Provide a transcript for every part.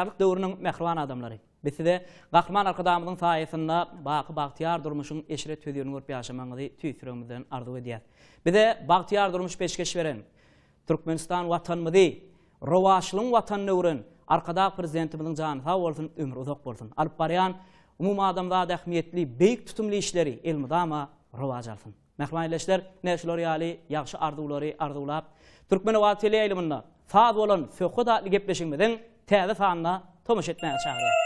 Bagtyýarlyk döwrüniň mähriban adamlary! Biz size Gahryman Arkadagymyzyň saýasynda baky bagtyýar durmuşyň eşret-hözirini görüp ýaşamagyňyzy tüýs ýüregimizden arzuw edýäs. Bize bagtyýar durmuş peşgeş beren, Türkmenistan Watanymyzy rowaçlygyň Watanyna öwren Arkadag Prezidentimiziň jany sag bolsun, ömri uzak bolsun! Alyp barýan umumadamzat ähmiýetli beýik tutumly işleri elmydama rowaç alsyn! Mähriban ildeşler, ine şular ýaly ýagşy arzuwlary arzuwlap, Türkmen owazy teleýaýlymynda Saz bolan söhbet atly gepleşigimiziň täze sanyna tomaşa etmäge çagyrýar.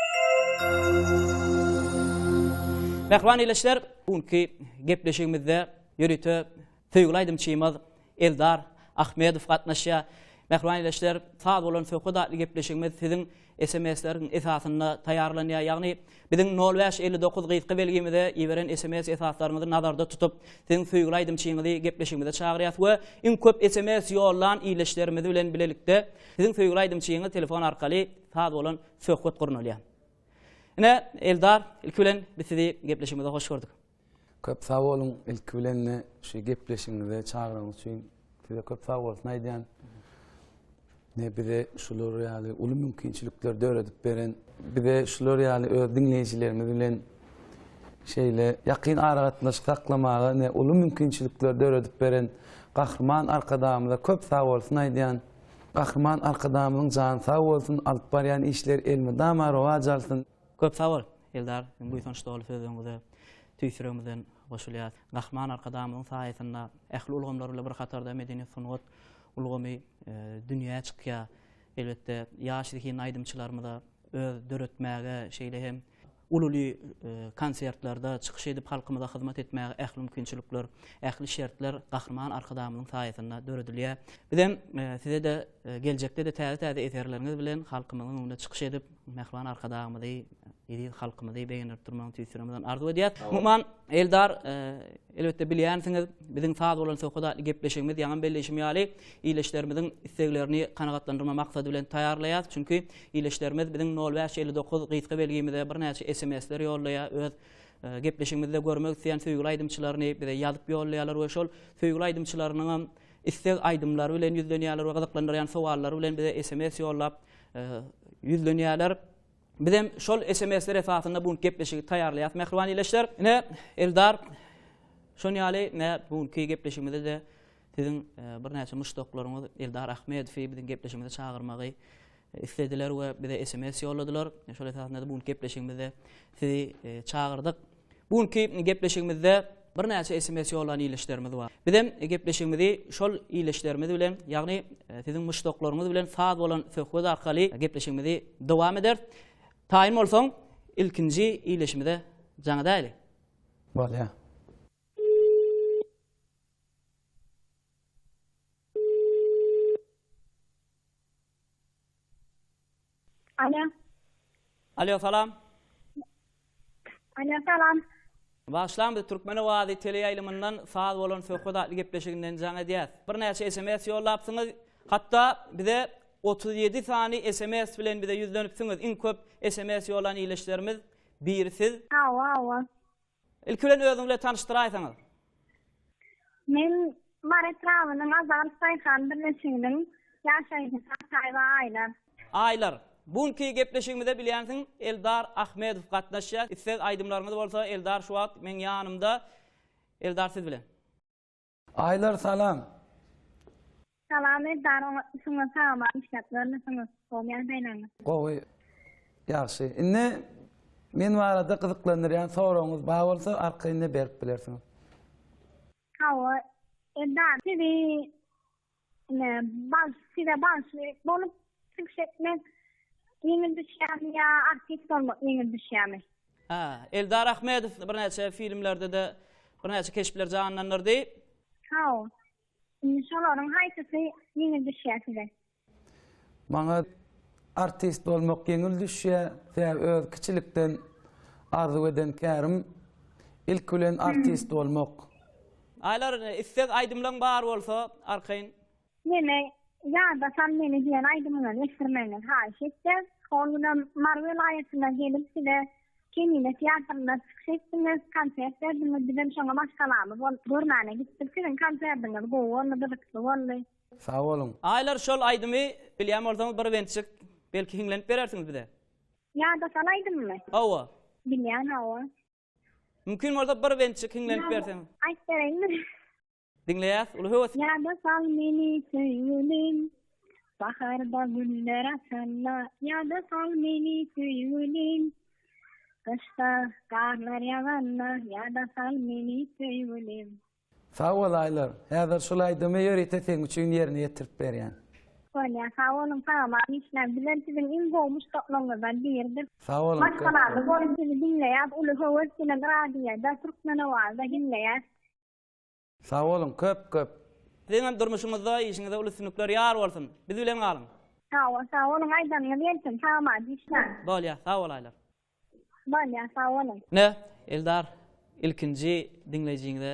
Mähriban ildeşler, bu günki gepleşigimizde ýörite söýgüli aýdymçymyz Eldar Ahmedow gatnaşýar. Mähriban ildeşler, Saz bolan söhbet atly gepleşigimiz siziň SMS-leriň esasynda taýýarlanýar. Ýagny, biziň nol bäş 59 gysga belgimize iberen SMS esaslaryňyzy nazarda tutup, siziň söýgüli aýdymçyňyzy gepleşigimize çagyrýarys we iň köp SMS ýollan ildeşlerimiz bilen bilelikde siziň söýgüli aýdymçyňyz telefon arkaly saz bolan söhbet gurnalýar. Ine, Eldar, ilki bilen biz sizi gepleşigimize hoş gördük. Köp sag boluň ilki bilen-de şu gepleşigiňize çagyranyňyz üçin size köp sag bolsun aýdýan. Ne bize şular ýaly uly mümkinçilikler döredip beren, bize şular ýaly öz diňleýjilerimiz bilen şeýle ýakyn aragatnaşyk saklamaga ne uly mümkinçilikler döredip beren Gahryman Arkadagymyza köp sag bolsun aýdýan. Gahryman Arkadagymyzyň jany sag bolsun, alyp barýan işleri elmydama rowaç alsyn. Köp sag bol, Eldar, siziň buýsanç doly sözleriňize tüýs ýüregimizden goşulýarys. Gahryman Arkadagymyzyň saýasynda ähli ulgamlar bilen bir hatarda medeniýet-sungat ulgamy dünýä çykýar. Elbetde, ýaş zehinli aýdymçylarymyza öz döretmäge, şeýle hem uly-uly konsertlerde çykyş edip halkymyza hyzmat etmäge ähli mümkinçilikler, ähli şertler Gahryman Arkadagymyzyň saýasynda döredilýär. Bizem size-de geljekde-de täze-täze eserleriňiz bilen halkymyzyň öňünde çykyş edip, Mähriban Arkadagymyzy, eziz halkymyzy begendirip durmagyny tüýs ýüregimizden arzuw edýäris. Umuman, Eldar, elbetde bilýänsiňiz, biziň Saz bolan söhbet atly gepleşigimiz, ýaňam belleýşim ýaly, ildeşlerimiziň isleglerini kanagatlandyrma maksady bilen taýýarlaýarys. Çünki ildeşlerimiz biziň nol bäş 59 gysga belgimize birnäçe SMS-ler ýollaýar, öz gepleşigimizde görmek isleýän söýgüli aýdymçylaryny bize ýazyp ýollaýarlar we şol söýgüli aýdymçylarynyňam isleg aýdymlary bilen ýüzlenýärler we gyzyklandyrýan sowallary bilen bize SMS ýollap ýüzlenýärler. Bizem şol SMS-ler esasynda bu günki gepleşigi taýýarlaýarys, mähriban ildeşler. Ine, Eldar, şon ýaly, ine, bu günki gepleşigimizde-de siziň birnäçe muşdaklaryňyz Eldar Ahmedowy biziň gepleşigimize çagyrmagy islediler we bize SMS ýolladylar. Şol esasynda-da bu günki gepleşigimizde sizi çagyrdyk. Bu günki gepleşigimizde birnäçe SMS ýollan ildeşlerimiz bar. Bizem gepleşigimizi şol ildeşlerimiz bilen, ýagny siziň muşdaklaryňyz bilen saz bolan söhbet arkaly gepleşigimizi dowam ederis. Taýyn bolsaň, ilkinji ildeşimize jaň edäýli. Bolýar. Alo. Alo, salam. Alo, salam. Bagyşlaň biz Türkmen owazy teleýaýlymyndan Saz bolan söhbet atly gepleşiginden jaň edýäs. Birnäçe sms ýollapsyňyz. Hatda bize 37 sany sms bilen bize ýüzlenipsiňiz. Iň köp sms ýollan ildeşlerimiz biri siz. Hawa, hawa. Ilki bilen özüňiz bilen tanyşdyraýsaňyz. Men Mary etrabynyň Azat daýhan birleşiginiň ýaşaýjysy Ataýewa Aýlar. Aýlar, bu günki gepleşigimize bilýänsiň Eldar Ahmedow gatnaşýar. Isleg aýdymlaryňyz bolsa Eldar şu wagt meň ýanymda. Eldar siz bilen. Aýlar salam. Salam Eldar oňatmysyňyz sag-aman işläp ýörmüsiňiz gowy ýagdaýlaryňyz. Gowy ýagşy indi men barada gyzyklandyrýan soragyňyz bar bolsa arkaýynda berip bilersiňiz. Hawa Eldar sizi ine bagşy size bagşy bolup çykyş etmek ýeňil düşýärmi ýa artist bolmak ýeňil düşýärmi? Hä, Eldar Ahmedow birnäçe filmlerde-de birnäçe keşpleri janlandyrdy. Hawa. Indi şolaryň haýsysy ýeňil düşýär size? Maňa artist bolmak ýeňil düşýär. Sebäbi öz kiçilikden arzuw eden kärim ilki bilen artist bolmak. Aýlar, isleg aýdymlaň bar bolsa, arkaýyn. Meni ýada sal meni diýen aýdymyňyzy eşdirmegiňizi haýyş etýäs. Hol günem Mary welaýatyna gelip size Kemine teatrynda çykyş etdiňiz, konsert berdiňiz, bizem şoňa maşgalamyz bolup görmäne gitdik. Siziň konserdiňiz gowy boldy, gyzykly boldy. Sag boluň. Aýlar şol aýdymy bilýän bolsaňyz bir bentjik. Belki hiňlenip berersiňiz bize. Ýada sal aýdymymy? Hawa. Bilýän hawa. Mümkin bolsa bir bentjik hiňlenip berseňiz. Aýdyp bereýinmi? Diňleýäs, uly höwes. Ýada sal meni söýgülim, Baharda güller açanda. Ýada sal meni söýgülim, Gyşda garlar ýaganda. Ýada sal meni söýgülim. Sag bol Aýlar. Häzir şul aýdymy ýörite seň üçin ýerine ýetirip berýän. Bolýa sag boluň sagaman işläň bizem siziň iň gowy muşdaklaryňyzdan biridir. Sag boluň. Maşgalamyz bolup sizi diňleýäs uly höwes bilen radioda Türkmenowazda diňleýäs. Sag boluň köp köp. Siziňem durmuşyňyzda işiňizde uly üstünlikler ýar bolsun. Biz bilen galyň. Sag bol sag boluň aýdanyňyz gelsin sagaman işläň. Bolýa sag bol Aýlar. Bolýa sag boluň. Ine Eldar ilkinji diňleýjiňize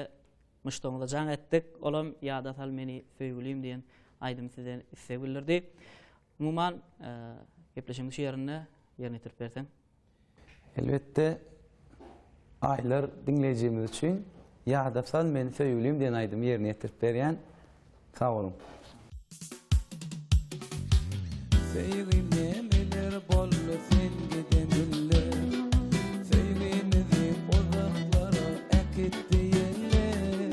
muşdagyňyza jaň etdik olam ýada sal meni söýgülim diýen aýdymy sizden isleg bildirdi. Umuman gepleşigiň şu ýerinde ýerine ýetirip berseň. Elbetde Aýlar diňleýjimiz üçin Ýada sal meni söýgülim diýen aýdymy ýerine ýetirip berýän. Sag boluň. Söýgim nämeler boldy sen giden günler Söýgimizi uzaklara äkitdi ýeller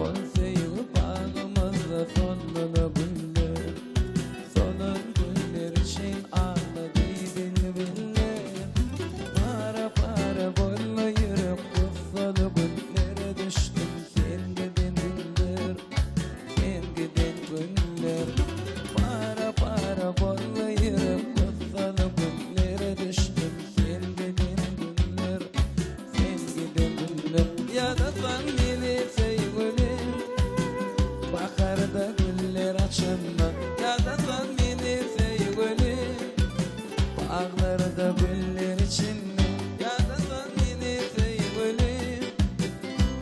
Ol söýgi bagymyzda soldy-la güller Solan güller üçin aglady bilbiller Para-para boldy ýürek gussaly günlere düşdüm Sen giden günler, sen giden günler Para-para boldy ýürek gussaly günlere düşdüm Sen giden günler, Sen giden günler ýadasaň meni söýgülim Baharda güller açanda ýadasaň meni söýgülim Baglarda güller içinde ýadasaň meni söýgülim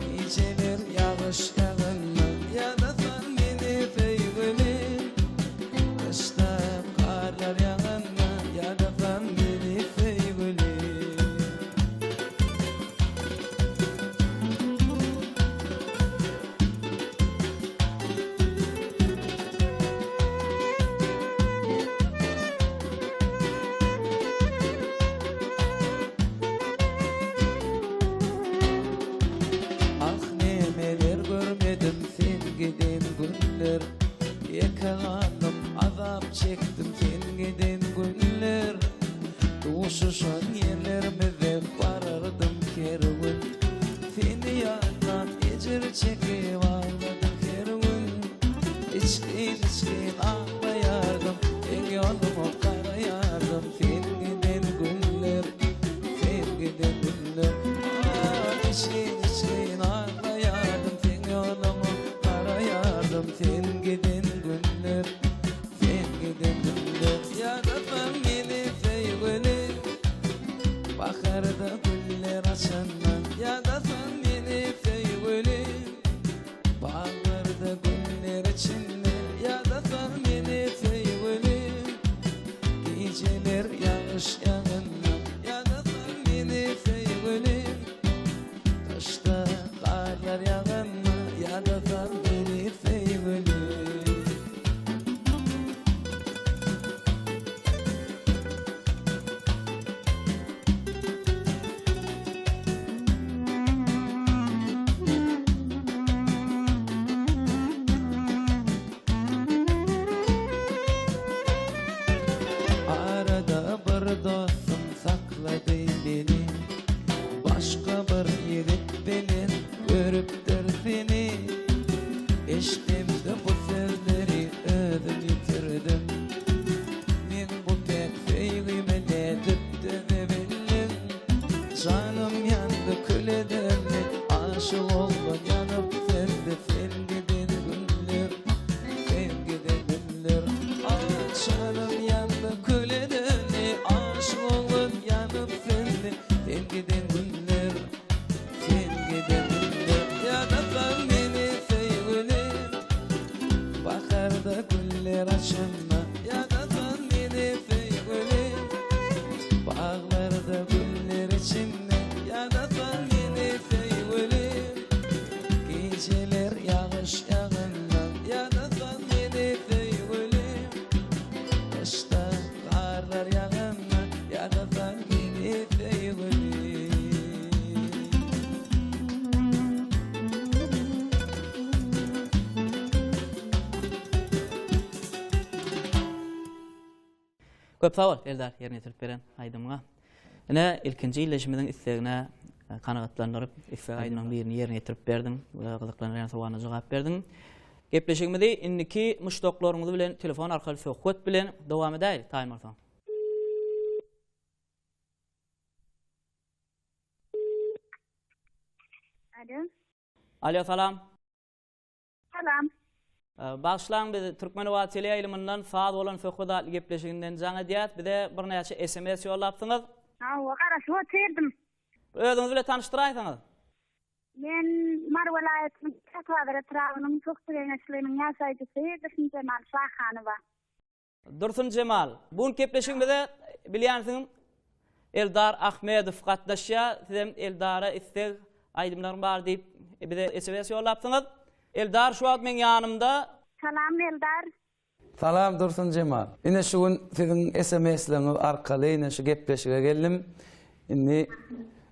Gijeler ýagyş ýaganda ýadasaň meni söýgülim Gyşda garlar ýaganda ýadasaň meni söýgülim. Ah nemeler görmedim sen giden günler Ýeke galdym azap çekdim sen giden günler Duşuşan ýerlerimize barardym her gün Seni ýatlap ejir çekip agladym her gün Içgin-içgin aglaýardym Seň ýoluňa garaýardym Sen giden günler, sen giden günler Ah, içgin-içgin aglaýardym Seň ýoluňa garaýardym Sen giden günler Sen giden günler Ýadasaň meni söýgüli Baharda güller açanda Ýadasaň meni söýgüli Baglarda güller içinde Ýadasaň meni söýgüli Gijeler ýagyş ýaganda Ýadasaň meni söýgüli Gyşda garlar ýaganda Ýadasaň meni söýgüli. Arada bir dostum saklady meni Başga bir ýigit bilen görüpdir seni Eşdemde bu sözleri özüm ýitirdim Men bu päk söýgime nädip dözebildim Janym ýandy küle döndi Aşyk oglan ýanyp söndi Sen giden günler Sen giden günler Ah janym ýandy küle döndi Aşyk. Köp sag bol, Eldar, ýerine ýetirip beren aýdymyňa. Ine, ilkinji ildeşimiziň islegine e, kanagatlandyryp, isleg aýdymynyň birini ýerine ýetirip berdiň we gyzyklanýan sowalyna jogap berdiň. Gepleşigimizi indiki muşdaklaryňyz bilen telefon arkaly söhbet bilen dowam edäýeli, taýyn bolsaň. Alo. Alo, salam. Salam. Bagyşlaň biz Türkmenobat teleýaýlymyndan Saz bolan söhbet atly gepleşiginden jaň edýäs. Bize birnäçe sms ýollapsyňyz. Hawa, garaşyp otyrdym. Özüňiz bile tanyşdyraýsaňyz. Men Mary welaýatynyň Täkbazar etrabynyň Tuhty geňeşliginiň ýaşaýjysy Dursunjemal Şahanowa. Dursun Jemal, bu gün gepleşigimize bilýänsiň Eldar Ahmedow gatnaşýar. Sizem Eldara isleg aýdymlaryň bar diýip bize SMS ýollapsyňyz. Eldar şu wagt meň ýanymda. Salam Eldar. Salam Dursun Jemal. Ine şu gün siziň SMS-leriňiz arkaly ine şu gepleşige geldim. Indi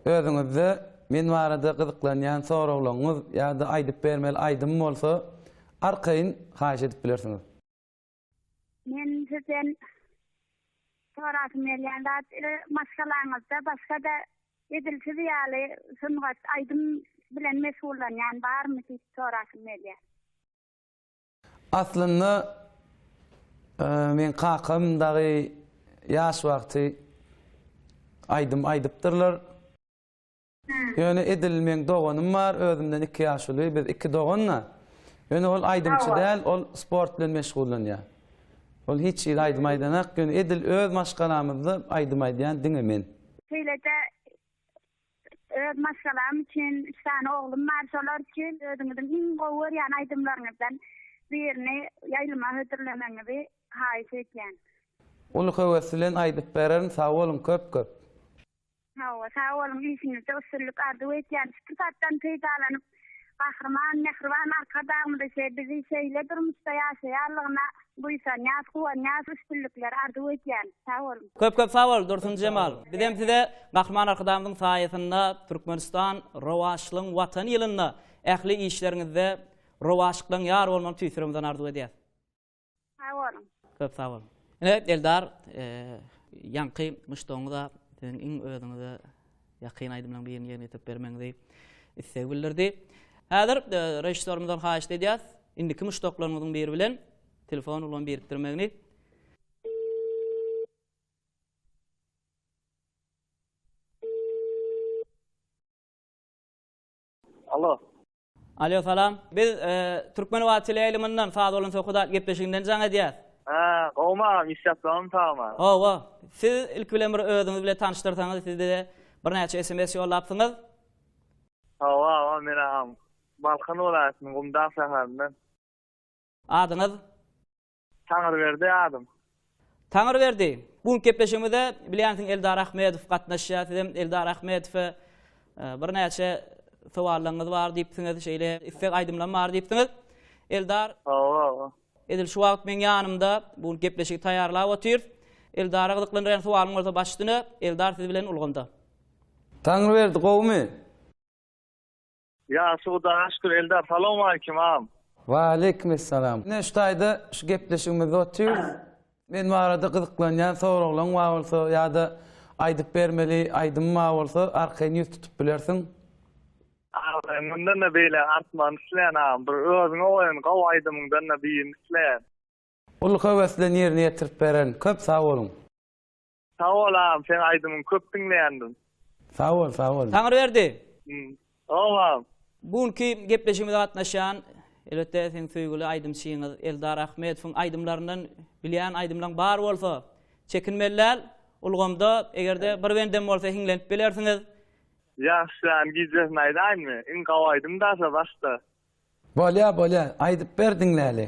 özüňizde men barada gyzyklanýan soraglaryňyz ýa-da aýdyp bermeli aýdym bolsa arkaýyn haýyş edip bilersiňiz. Men sizden sorasym gelýän zat, maşgalaňyzda başga-da edil siz ýaly sungat, aýdym bilen meşgullanýan barmy diýip sorasym gelýär. Aslynda meň kakam dagy ýaş wagty aýdym aýdypdyrlar. Ýöne edil meň doganym bar, özümden iki ýaş uly, biz iki dogan-da. Ýöne ol aýdymçy däl, ol sport bilen meşgullanýar. Ol hiç hili aýdym aýdanak, ýöne edil öz maşgalamyzda aýdym aýdýan diňe men. Şeýle-de öz maşgalam üçin, üç sany oglum bar, şolar üçin özüňiziň iň gowy görýän aýdymlaryňyzdan birini ýaýlyma hödürlemegiňizi haýyş edýän. Uly höwes bilen aýdyp bererin, sag boluň köp-köp. Hawa, sag boluň, işiňizde üstünlik arzuw edýän. Şu pursatdan peýdalanyp, Gahryman, mähriban Arkadagymyzy şe bizi şeýle durmuşda ýaşaýanlygyna buýsanýas, guwanýas, üstünlikler arzuw edýän. Sag boluň. Köp köp sag bol Dursunjemal. Bizem size Gahryman Arkadagymyzyň saýasynda Türkmenistan rowaçlygyň watany ýylynda ähli işleriňizde rowaçlyklaryň ýar bolmagyny tüýs ýüregimizden arzuw edýäs. Sag boluň. Köp sag boluň. Ine Eldar, ýaňky muşdagyňyza siziň iň özüňize ýakyn aýdymlaryň birini ýerine ýetirip bermegiňizi isleg bildirdi. Häzir režissýorymyzdan haýyşt edýäs, indiki muşdaklaryňyzyň biri bilen telefon ulgamy birikdirmegini. Alo. Alo salam. Biz Türkmen Owazy teleýaýlymyndan Saz bolan söhbet atly gepleşiginden jaň edýäs. Hä, gowmy agam, iş ýapdymymy sagmy? Hawa. Siz ilki bilen bir özüňiz bile tanyşdyrsaňyz, siz bize birnäçe sms ýollapsyňyz. Hawa agam, men agam Balkan welaýatynyň Gumdag şäherinden. Adyňyz? Taňryberdi adym. Taňryberdi, bu günki gepleşigimize bilýänsiň Eldar Ahmedow gatnaşýar. Sizem Eldar Ahmedowa e, birnäçe sowallaryňyz bar diýipsiňiz, şeýle isleg aýdymlaryň bar diýipsiňiz. Eldar Hawa, hawa. Edil şu wagt meň ýanymda bu günki gepleşigi taýýarlap otyr. Eldara gyzyklandyrýan sowalyň bolsa baş üstüne. Eldar siz bilen ulgamda. Taňryberdi gowumy? Ýagşy Hudaýa şükür Eldar salowmalikim agam. Waleýkim essalam. Ine şu taýda şu gepleşigimizde otyrys. Men barada gyzyklanýan soraglaň bar bolsa ýa-da aýdyp bermeli aýdym bar bolsa arkaýyn ýüz tutup bilersiň. Agam mundan-da beýläk artmagyny isleýän agam. Bir özüňe goýan gowy aýdymyňdan-da birini isleýän. Uly höwes bilen ýerine ýetirip bererin. Köp sag boluň. Sag bol agam seň aýdymyňy köp diňleýändim. Sag bol sag bol. Taňryberdi. Hawa agam. Bu günki gepleşigimize gatnaşýan elbetde seň söýgüli aýdymçyňyz Eldar Ahmedowyň aýdymlaryndan bilýän aýdymlaň bar bolsa çekinmeli däl ulgamda egerde bir bendem bolsa hiňlenip bilersiňiz. Ýaşlaň gijesini aýdaýynmy? Iň gowy aýdym daşa başda. Bolýa bolýa aýdyp ber diňläli.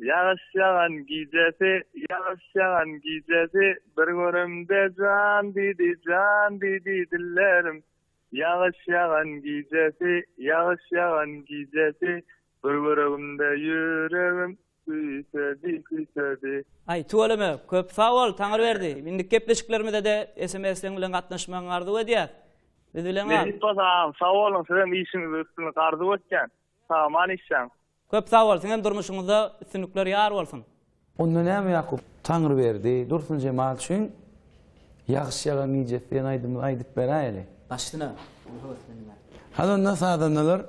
Ýagyş ýagan gijesi, ýagyş ýagan gijesi, Bir göremde jan diýdi, jan diýdi dillerim. Ýagyş ýagan gijesi, ýagyş ýagan gijesi, Bir göregimde ýüregim küýsedi, küýsedi. Aý, tüweleme, köp sag bol, Taňryberdi. Indiki gepleşiklerimize-de SMS-leň bilen gatnaşmagyňy arzuw edýäs. Biz bilen gal. Nesip bolsa agam, sag boluň, sizem işiňizde üstünlik arzuw etýän. Sag-aman işläň. Köp sag bol, siňem durmuşyňyzda üstünlikler ýar bolsun. Onda näme Ýakup? Taňryberdi, Dursunjemal üçin Ýagyş ýagan gijesi diýen aýdymy aýdyp beräýeli. Baş üstüne, uly höwes bilen diňlärin. Hany onda sazandalar.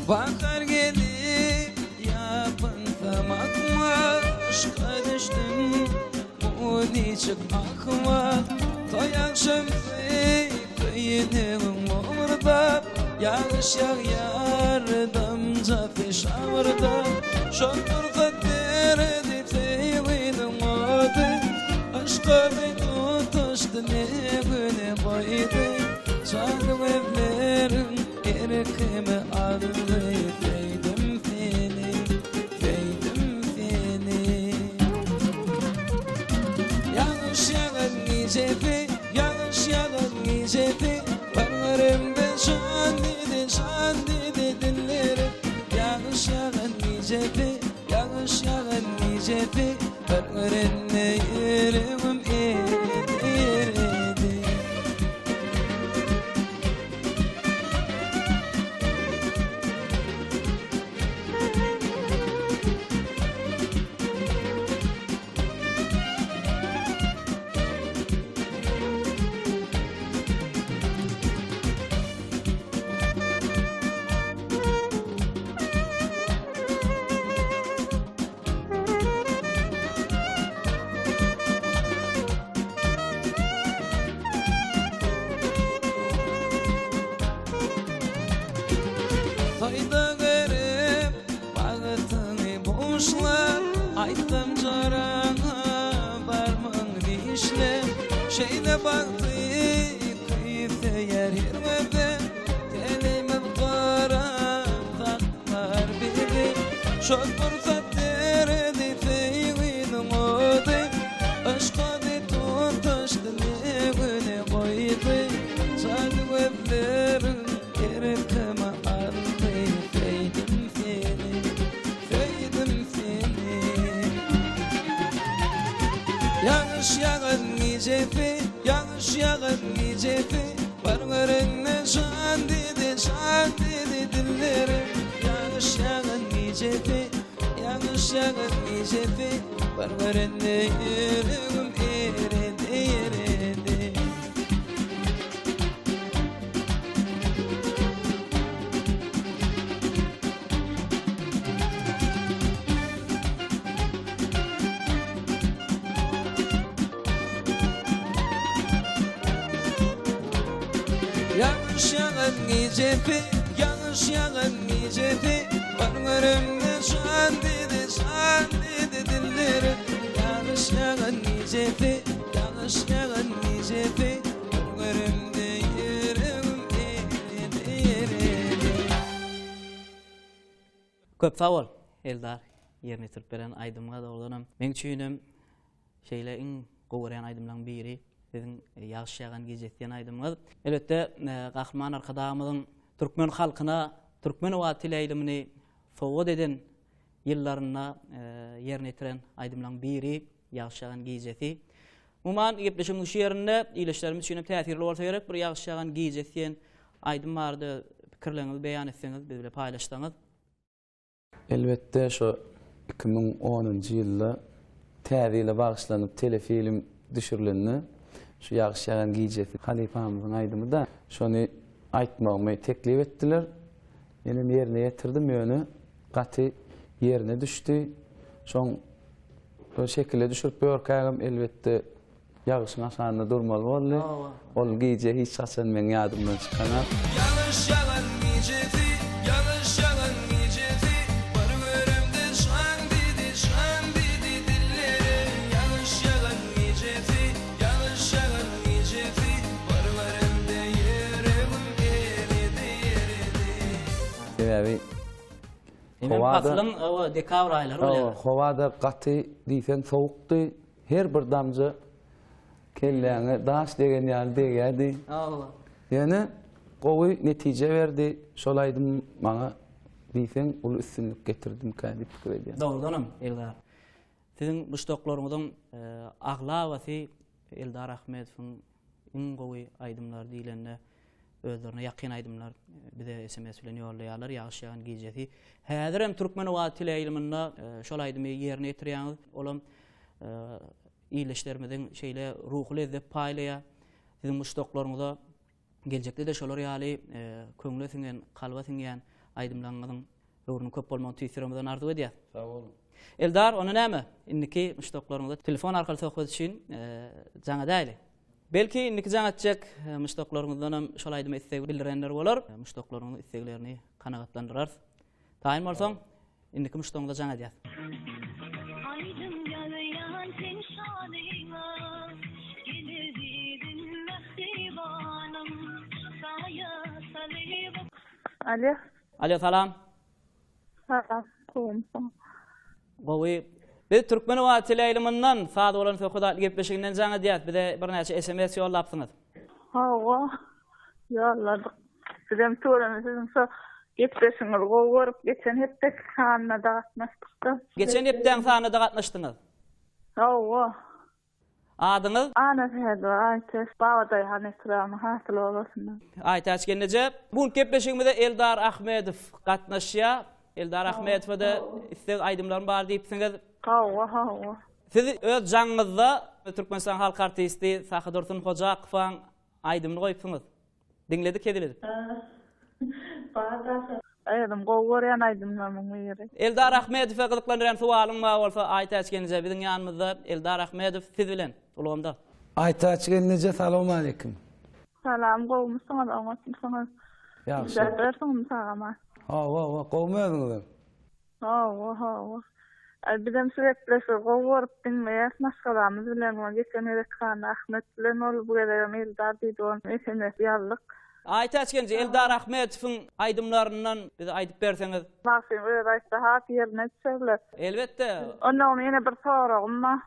Bahar gelip ýapynsam akma Yşka düşdüm bu niçik ahmal Toý agşamsy köýnegiň lowurdap Ýagyş ýagýar damjasy şabyrdap Şol pursat berdi söýginiň ody Yşka bir tutaşdy ne güne goýdy Çal gözleriň erkimi aldy Söýdüm seni, söýdüm seni Ýagyş ýagan gijesi, ýagyş ýagan gijesi Bir göremde şan diýdi, şan diýdi dillerim Ýagyş ýagan gijesi, ýagyş ýagan gijesi Bir görende ýüregim eredi, eredi. Toýda görüp bagtyňy buşlap Aýtdym joraňa barmyň dişlep Şeýle bagty küýseýär her gözde Telimiz gorap saklar bizi Şol pursat eredi söýginiň ody Yşk ody tutaşdy ne güne goýdy Çal gözleriň erkimi aldy Söýdüm seni, söýdüm seni Ýagyş ýagan gijesi, ýagyş ýagan gijesi Bar görende jan diýdi, jan diýdi dillerim Ýagyş ýagan gijesi, ýagyş ýagan gijesi Bar görende ýüregim eredi, eredi. Ýagyş ýagan gijesi, ýagyş ýagan gijesi Bar göremde şan diýdi, şan diýdi dillerim Ýagyş ýagan gijesi, ýagyş ýagan gijesi Bar göremde ýüregim eredi, eredi. Köp sag bol Eldar ýerine ýetirip beren aýdymyňa dogrudanam meň üçinem şeýle iň gowy görýän aýdymlaryň biri siziň Ýagyş ýagan gijesi diýen aýdymyňyz. Elbetde Gahryman Arkadagymyzyň türkmen halkyna Türkmen owazy teleýaýlymyny sowgat eden ýyllarynda ýerine ýetiren aýdymlaryň biri Ýagyş ýagan gijesi. Umuman gepleşigiň şu ýerinde ildeşlerimiz üçin hem täsirli bolsa gerek bir Ýagyş ýagan gijesi diýen aýdym barada pikirleriňizi beýan etseňiz, biz bilen paýlaşsaňyz. Elbetde şo 2010-njy ýylda Täze ýyla bagyşlanyp telefilm düşürilende şu Ýagyş ýagan gijesi halypamyzyň aýdymy-da, şony aýtmagymy teklip etdiler. Menem ýerine ýetirdim, ýöne gaty ýerine düşdi. Şoň şekile düşürip ýörkägem elbetde Ýagyşyň aşagynda durmaly boldy. Ol gije hiç haçan meň ýadymdan çykanak. Ýagyş ýagan gijesi, ýagyş ýagan gijesi, Bir göremde şaň diýdi, şaň diýdi dillerim. Ýagyş ýagan gijesi, ýagyş ýagan gijesi, Bir göremde ýüregim eridi, eridi. Sebäbi howa-da. Paslyň dekabr aýlary bolýar. Howa-da gaty diýseň sowukdy. Her bir damja kelläňe daş degen ýaly degýärdi. Hawa. Ýöne gowy netije berdi. Şol aýdym maňa. diýseň uly üstünlik getirdimkä diýip pikir edýän. Dogrudanam, Eldar. Siziň muşdaklaryňyzyň aglabasy Eldar Ahmedowyň iň gowy aýdymlary diýlende özlerine ýakyn aýdymlar bize sms bilen ýollaýarlar. Ýagyş ýagan gijesi. Häzirem Türkmen owazy teleýaýlymynda şol aýdymy ýerine ýetirýäňiz. Olam ildeşlerimiziň şeýle ruhy lezzet paýlaýar. Siziň muşdaklaryňyza Geljekde-de şolar ýaly köňle siňen, kalba siňýän aýdymlaryňyzyň höwrüniň köp bolmagyny tüýs ýüregimizden arzuw edýäs. Sag boluň. Eldar, onda näme? Indiki muşdaklaryňyza telefon arkaly söhbet üçin jaň edäýli. Belki indiki jaň etjek muşdaklaryňyzdanam şol aýdyma isleg bildirenler bolar. Muşdaklaryňyzyň isleglerini kanagatlandyrarys. Taýyn bolsaň, indiki muşdagyňyza jaň edýäs. Aýdym ýazýan seň şanyňa, Geleziziň mähribanym, Saýa salyp. Alýo. Alýo salam. Salam, gowumysyň? Gowy. Biz Türkmen owazy teleýaýlymyndan Saz bolan söhbet atly gepleşiginden jaň edýäs. Bize birnäçe sms ýollapsyňyz. Hawa, ýolladyk. Bizem tüweleme siziň şo gepleşigiňizi gowy görüp, geçen hepdeki sanyna-da gatnaşdykda. Geçen hepdäň sanyna-da gatnaşdyňyz. Hawa. Adyňyz? Annasähedowa Aýtäç, Babadaýhan etrabynyň Hasyl obasyndan. Aýtäç gelneje, bu günki gepleşigimize Eldar Ahmedow gatnaşýar. Eldar Ahmedowa-da isleg aýdymlarym bar diýipsiňiz. Hawa, hawa. Siz öz jaňyňyzda Türkmenistanyň halk artisti Sahydursun Hojakowyň aýdymyny goýupsyňyz. Diňledik hezil edip. Bar daşa. Özüm gowy görýän aýdymlarymyň biri. Eldar Ahmedowa gyzyklandyrýan sowalyň bar bolsa Aýtäç gelneje biziň ýanymyzda Eldar Ahmedow siz bilen ulgamda. Aýtäç gelneje salowmaleýkim. Salam gowumysyňyz oňatmysyňyz. Ýagşy. Düzeldersiňmi sagama. Hawa hawa gowmy özüňizem. Hawa, hawa. Aý, bizem şu gepleşigi gowy görüp diňleýäs maşgalamyz bilen. Muňa geçen gezek Hany Ahmet bilen boldy, bu gezegem Eldar diýdi, ony sms ýazdyk. Aýtäç genje, Eldar Ahmetowyň aýdymlaryndan bize aýdyp berseňiz. Bagşyň özi aýtsa has ýerine düşerler. Elbetde. Onda onuň ýene bir soragym bar.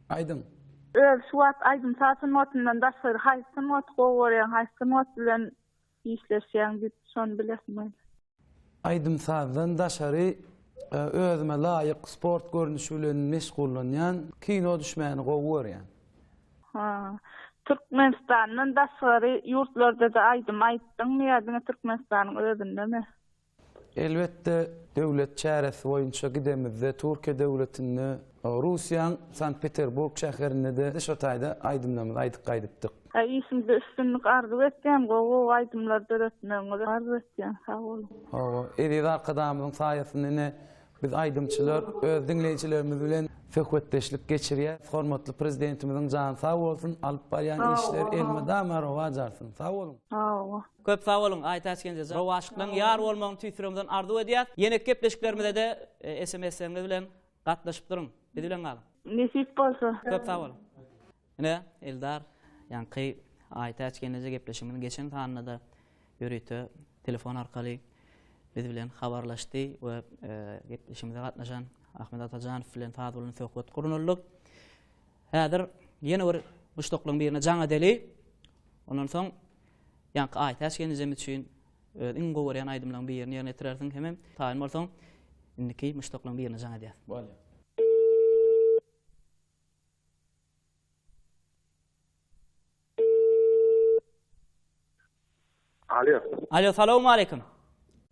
Aýdyň. Özi şu wagt aýdym-saz sungatyndan daşgary haýsy sungaty gowy görýäň, haýsy sungat bilen işleşýäň diýip şony bilesim geldi. Aýdym-sazdan daşary özüme laýyk sport görnüşi bilen meşgullanýan, kino düşmäni gowy görýän. Ha. Türkmenistandan daşgary ýurtlarda-da aýdym aýtdyňmy ýa diňe Türkmenistanyň özündemi? Elbetde, döwlet çäresi boýunça gidemizde Türkiýe döwletinde, Russiýaň Sankt-Peterburg şäherinde-de şo taýda aýdymlarymyzy aýdyp gaýdypdyk. Işiňizde üstünlik arzuw etýän gowy gowy aýdymlar döretmegiňizi arzuw etýän sag boluň. Hawa, eziz Arkadagymyzyň saýasynda ine biz aýdymçylar öz diňleýjilerimiz bilen söhbetdeşlik geçirýäs. Hormatly Prezidentimiziň jany sag bolsun, alyp barýan işleri elmydama rowaç alsyn. Sag boluň. Hawa. Köp sag boluň Aýtäç gelneje. Rowaçlyklaryň ýar bolmagyny tüýs ýüregimizden arzuw edýäs. Ýeneki gepleşiklerimize-de SMS-leriňiz bilen gatnaşyp duruň. Biz bilen galyň. Nesip bolsa. Köp sag boluň. Ine, Eldar, ýaňky Aýtäç gelneje gepleşigimiziň geçen sanynda-da ýörite telefon arkaly biz bilen habarlaşdy we gepleşigimize gatnaşan Ahmet Atajanow bilen saz bolan söhbet gurnaldyk. Häzir ýene bir muşdaklaryň birine jaň edeli. Ondan soň Ýaňky Aýtäç gelnejem üçin öz iň gowy görýän aýdymlaryň birini ýerine ýetirersiň hemem taýyn bolsaň indiki muşdaklaryň birine jaň edýäs. Bolýar. Alo. Alo, salowmaleýkim.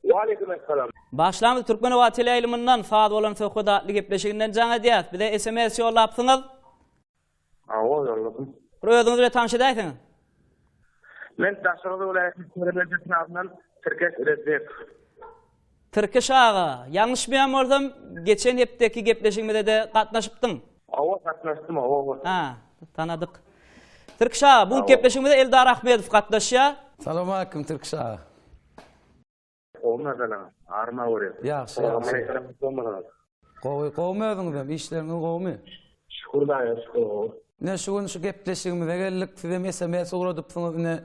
Waleýkim essalam. Başlamyz Türkmen owazy teleýaýlymyndan Saz bolan söhbet atly gepleşiginden jaň edýäs. Bize sms ýollapsyňyz. Hawa, ýolladym. Bir özüňiz bilen tanyş edäýseňiz. Men Daşoguz welaýatynyň Köneürgenç etrabyndan Tirkeş Rezbekow. Tirkeş aga, ýalňyşmaýan bolsam, geçen hepdeki gepleşigimize-de gatnaşypdyň. Hawa, gatnaşdym, hawa. Ha, tanadyk. Tirkiş aga, bu gepleşigimize Eldar Ahmedow gatnaşýar. Salowmaleýkim Tirkiş aga. Gowy nazalaň. Arma görýär. Ýagşy, ýagşy. Gowy, gowumy özüňizem, işleriňiz gowumy? Şükür daýa, şükür gowy. Ine şu gün şu gepleşigimize geldik, sizem sms ugradypsyňyz ine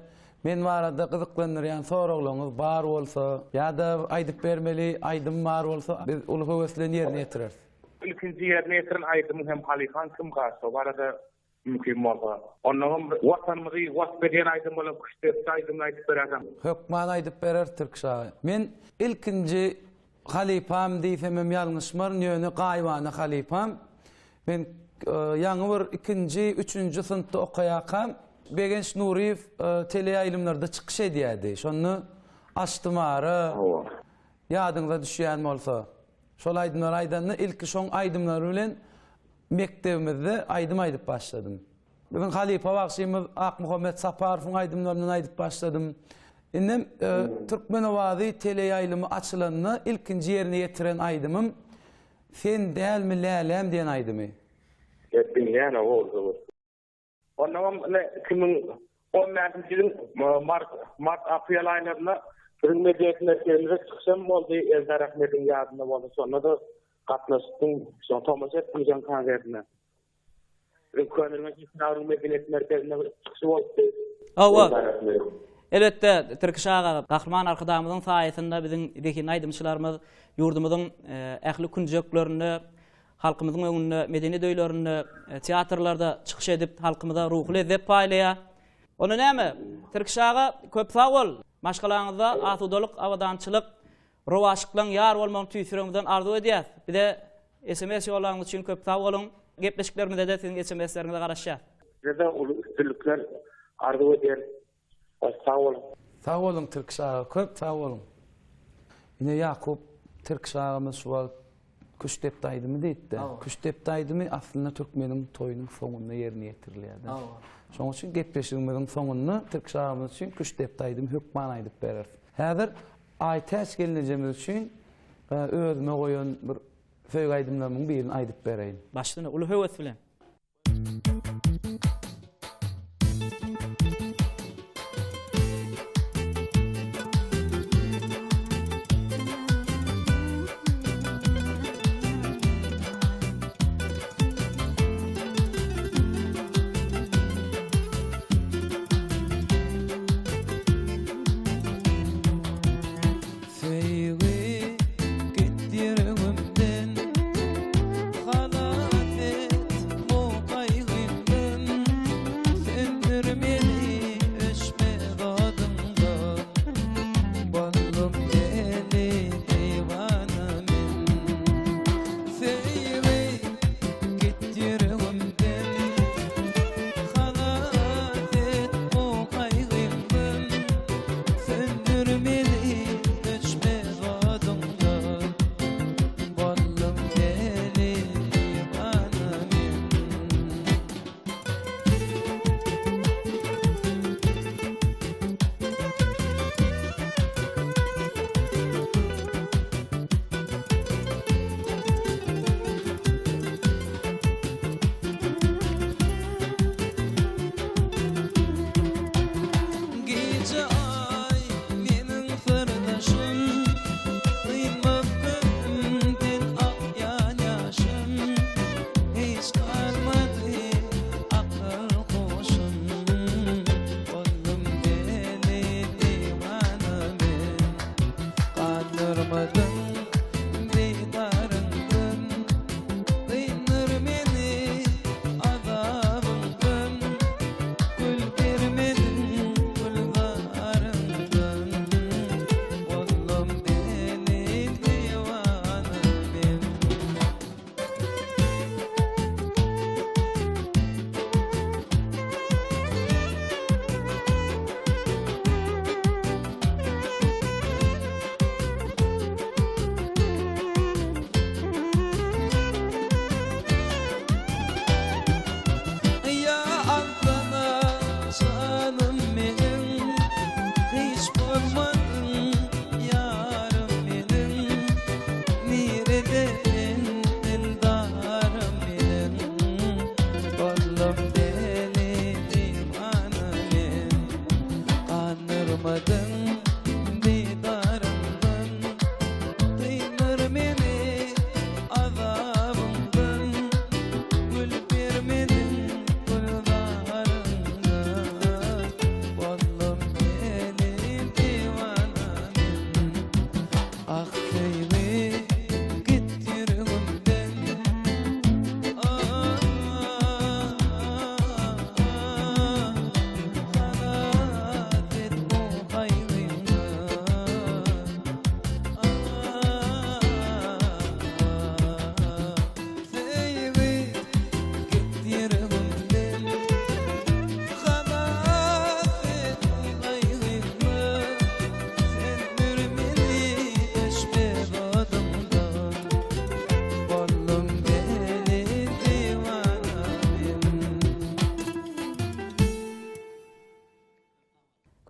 men barada gyzyklandyrýan soraglaryňyz bar bolsa ýa-da aýdyp bermeli aýdym bar bolsa biz uly höwes bilen ýerine ýetireris. Ilkinji ýerine ýetiren aýdymyň hem halypaň kimka şo barada Mümkin bolsa. Onnoňam Watanymyzy wasp edýän aýdym bolan Küştdepdi aýdymyny aýdyp beräýseň. Hökman aýdyp bereris Tirkiş aga. Men ilkinji halypam diýsemem ýalňyşmaryn, ýöne gaýybana halypam. Men ýaňy bir ikinji, üçünji synpda okaýarkam, Begenç Nuryýew teleýaýlymlarda çykyş edýärdi. Şonda Açdym ara, ýadyňyza düşýän bolsa. Şol aýdymlary aýdanda ilki şoň aýdymlary bilen mekdebimizde aýdym aýdyp başladym. Biziň halypa bagşymyz Akmuhammet Saparowyň aýdymlaryndan aýdyp başladym. Indem Türkmen owazy teleýaýlymy açylanda ilkinji ýerine ýetiren aýdymym Sen dälmi läläm diýen aýdymy. Hep diňleýän o Onnoňam ine 2015-nji ýylyň mart, mart aprel aýlarynda biziň medeniýet merkezimizde çykyşam boldy, Eldar Ahmediň ýadynda bolsa şonda-da gatnaşypdym, şoňa tomaşa etdim şoň konsertine. Biziň Köneürgenç etrabynyň medeniýet merkezinde bir çykyşy bolupdy. Hawa. Elbetde, Tirkiş aga, Gahryman Arkadagymyzyň saýasynda biziň zehinli aýdymçylarymyz ýurdumyzyň ähli künjeklerinde Halkymyzyň öňünde, medeniýet öýlerinde, teatrlarda çykyş edip, halkymyza ruhy lezzet paýlaýar. Onda näme, Tirkiş aga, köp sag bol! Maşgalaňyzda asudalyk, abadançylyk, rowaçlyklaryň ýar bolmagyny tüýs ýüregimizden arzuw edýäs. Bize sms ýollanyňyz üçin köp sag boluň! Gepleşiklerimizde-de siziň sms-leriňize garaşýas. Size-de uly üstünlikler arzuw edýän. Sag boluň. Sag boluň Tirkiş aga köp sag boluň. Ine Ýakup Tirkiş agamyz şu wagt Küştdepdi aýdymy diýipdi. Küştdepdi aýdymy aslynda türkmeniň toýunyň soňunda ýerine ýetirilýär. Şonuň üçin gepleşigimiziň soňunda Tirkiş agamyz üçin Küştdepdi aýdymy hökman aýdyp bereris. Häzir Aýtäç gelnejemiz üçin özüme goýan bir söýgi aýdymlarymyň birini aýdyp bereýin. Başyna uly höwes bilen. Söýgi gitdi ýüregimden, Halas et bu gaýgymdan.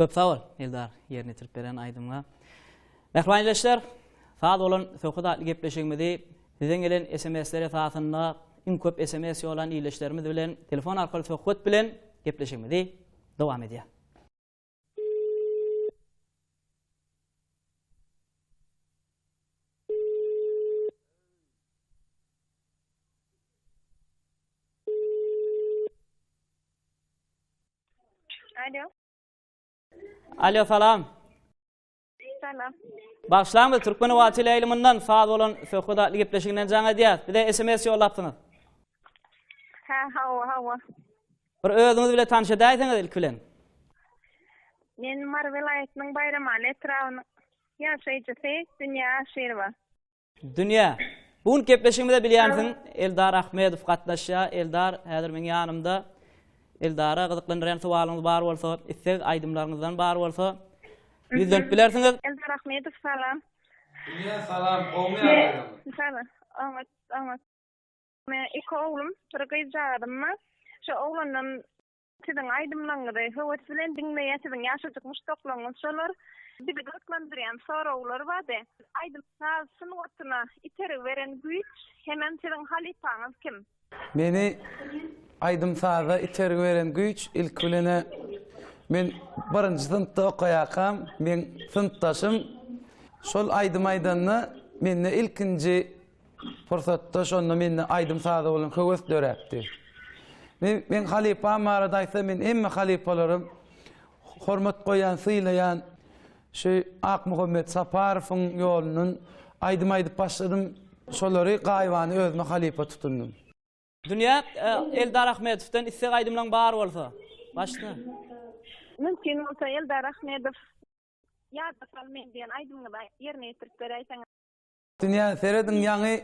Köp sag bol, Eldar, ýerine ýetirip beren aýdymyňa. Mähriban ildeşler, saz bolan söhbet atly gepleşigimizi sizden gelen SMS-ler esasynda iň köp SMS ýollan ildeşlerimiz bilen telefon arkaly söhbet bilen gepleşigimizi dowam edýär. Alo. Alo, salam. Salam. Bagyşlaň biz Türkmen Howa teleýaýlymyndan saz bolan söhbet atly gepleşiginden jaň edýäs. Bize SMS ýollapsyňyz. Ha, hawa, hawa. Bir özüňiz bile tanyş edäýseňiz ilki bilen. Men Mary welaýatynyň Baýramaly etrabynyň ýaşaýjysy Dünýä Aşyrowa. Dünýä. Bu gün gepleşigimize bilýänsiň Eldar Ahmedow gatnaşýar. Eldar häzir meň ýanymda. Eldara gyzyklandyrýan sowalyňyz bar bolsa, isleg aýdymlaryňyzdan bar bolsa ýüzlenip bilersiňiz. Eldar Ahmedow salam. Dünýä salam, gowmy ýagdaýlaryňyz? Salam. Oňat, oňat. Men iki oglum, bir gyzjagazym bar. Şo oglandan Siziň aýdymlaryňyzy höwes bilen diňleýän siziň ýaşajyk muşdaklaryňyz şolar. Bizi gyzyklandyrýan soraglar bardy. Aýdym-saz sungatyna itergi beren güýç hemem siziň halypaňyz kim? Meni aýdym-saza itergi beren güýç ilki bilen-ä men birinji synpda okaýarkam meň synpdaşym şol aýdym aýdanda mende ilkinji Pursatda şonda mende aýdym-saza bolan höwes döräpdi. Men, meň halypam barada aýtsa, men hemme halypalara hormat goýýan, sylaýan. Şu Akmuhammet Saparowyň ýolundan aýdym aýdyp başladym. Şolary gaýybana özüme halypa tutundym. Dünýä, Eldar Ahmedowdan isleg aýdymlaň bar bolsa, başla. Mümkin bolsa Eldar Ahmedow Ýada sal meni diýen aýdymyňyzy ýerine ýetirip beräýseňiz. Dünýä serediň ýaňy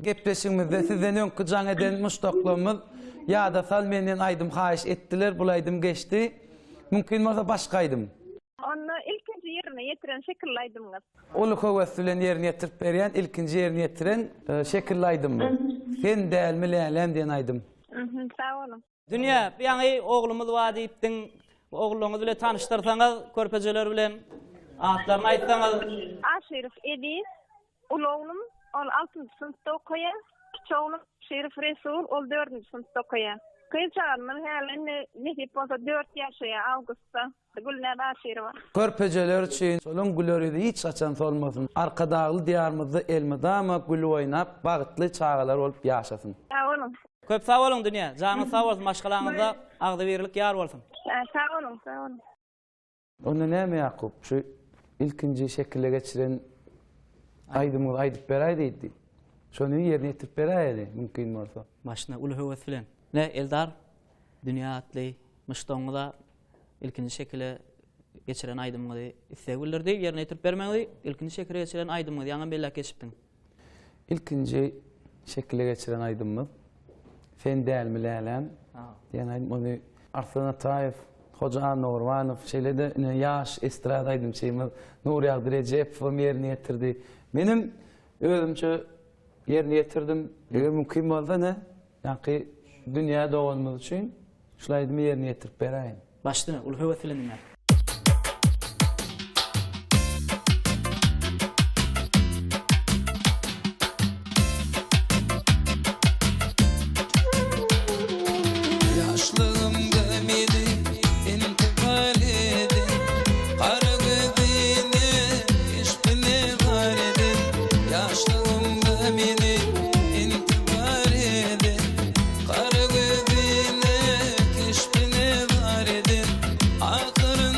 gepleşigimizde sizden öňki jaň eden muşdaklarymyz ýada sal menden aýdym haýyş etdiler bul aýdym geçdi mümkin bolsa başga aýdym. Onda ilkinji ýerine ýetiren şekilli aýdymyňyz. Uly höwes bilen ýerine ýetirip berýän ilkinji ýerine ýetiren şekilli aýdym bu. Sen dälmi läläm diýen aýdym. Sag boluň. Dünýä, ýaňy oglumyz bar diýipdiň. Ogluňyz bilen tanyşdyrsaňyz, körpejeler bilen atlaryny aýtsaňyz. Aşyrow Eziz, uly oglum, ol altynjy synpda okaýar. Kiçi oglum Aşyrow Resul, ol dördünji synpda okaýar. Gyzjagazymyz häli indi nesip bolsa dört ýaşaýar awgustda. Gülnäz Aşyrowa. Körpejeler üçin şolaň güler ýüzi hiç haçan solmasyn. Arkadagly Diýarymyzda elmydama gülüp oýnap, bagtly çagalar bolup ýaşasyn. Sag boluň. Köp sag boluň Dünýä. Janyňyz sag bolsun, maşgalaňyzda agzybirlik ýar bolsun. Sag boluň, sag boluň. Onda näme Ýakup, şu ilkinji şekile geçiren aýdymyňyzy aýdyp beräý diýdi. Şony ýerine ýetirip beräýeli, mümkin bolsa. Başyna uly höwes bilen. Ine, Eldar, Dünýä atly muşdagyňyza ilkinji şekile geçiren aýdymyňyzy isleg bildirdi. Ýerine ýetirip bermegiňizi, ilkinji şekile geçiren aýdymyňyzy ýaňam belläp geçipdiň. Ilkinji şekile geçiren aýdymymyz Sen dälmi läläm diýen aýdym. Ony Arslan Ataýew, Hoja Annagurbanow, şeýle-de ine ýaş estrada aýdymçymyz Nurýagdy Rejepowam ýerine ýetirdi. Menem özümçe ýerine ýetirdim. Eger mümkin bolsa ine ýaňky Dünýä doganymyz üçin şul aýdymy ýerine ýetirip beräýin. Baş üstüne, uly höwes bilen diňläris. Ýaşlygymda meni intihar eden Gara gözüne keşbine zar eden Ýaşlygymda meni intihar eden Gara gözüne keşbine zar eden Ahyrynda.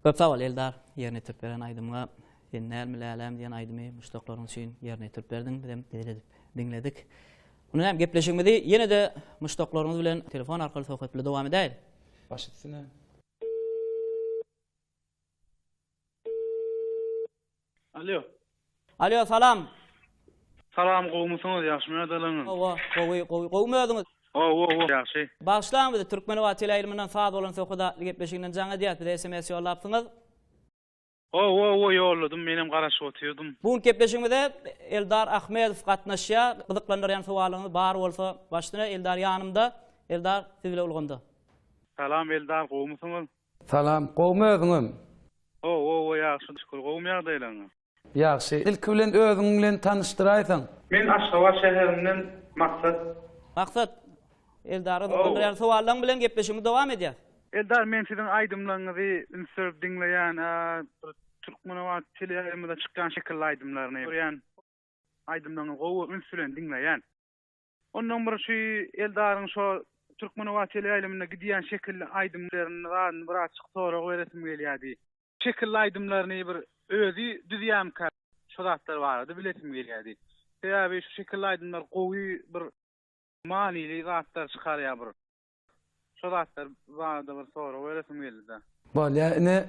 Köp sag bol Eldar, ýerine ýetirip beren aýdymyňa Sen dälmi läläm diýen aýdymy muşdaklaryň üçin ýerine ýetirip berdiň, bizem hezil edip diňledik. Mundan hem gepleşigimizi ýene-de muşdaklaryňyz bilen telefon arkaly söhbet bilen dowam edäýeli. Baş üstüne. Alýo. Alýo, salam. Salam, gowumysyňyz, ýagşymy ýagdaýlaryňyz? Hawa, gowy, gowy. Gowumy özüňiz? Hawa, hawa, ýagşy. Bagyşlaň bizi, Türkmenobat teleýaýlymyndan Saz bolan söhbet atly gepleşiginden jaň edýäs. Bize sms ýollapsyňyz. Hawa, hawa, ýolladym, menem garaşyp otyrdym. Bu günki gepleşigimize Eldar Ahmedow gatnaşýar. Gyzyklandyrýan sowalyňyz bar bolsa, baş üstüne. Eldar ýanymda. Eldar, siz bile ulgamda. Salam, Eldar, gowumysyňyz? Salam, gowumy özüňem? Hawa, hawa, ýagşy, şükür. Gowumy ýagdaýlaryňyz? Ýagşy. Ilki bilen özüň bilen tanyşdyraýsaň. Men Aşgabat şäherinden Maksat. Maksat, Eldara gyzyklandyrýan sowallaň bilen gepleşigimizi dowam edýäs. Eldar men siziň aýdymlaryňyzy üns berip diňleýän bir Türkmenabat teleýaýlymyda çykýan şekilli aýdymlaryny görýän aýdymlaryňyzy gowy üns bilen diňleýän. Ondan bir şu Eldaryň şo Türkmenobat teleýaýlymynda gidýän şekilli aýdymlaryny zadyny birazjyk sorag beresim gelýärdi. Şekilli aýdymlaryny bir özi düzýärmikä şo zatlar barada bilesim gelýärdi. Sebäbi şu şekilli aýdymlar gowy bir manyly zatlar çykarýar bir. Şo zatlar barada bir sorag beresim geldi-de. Bolýa ine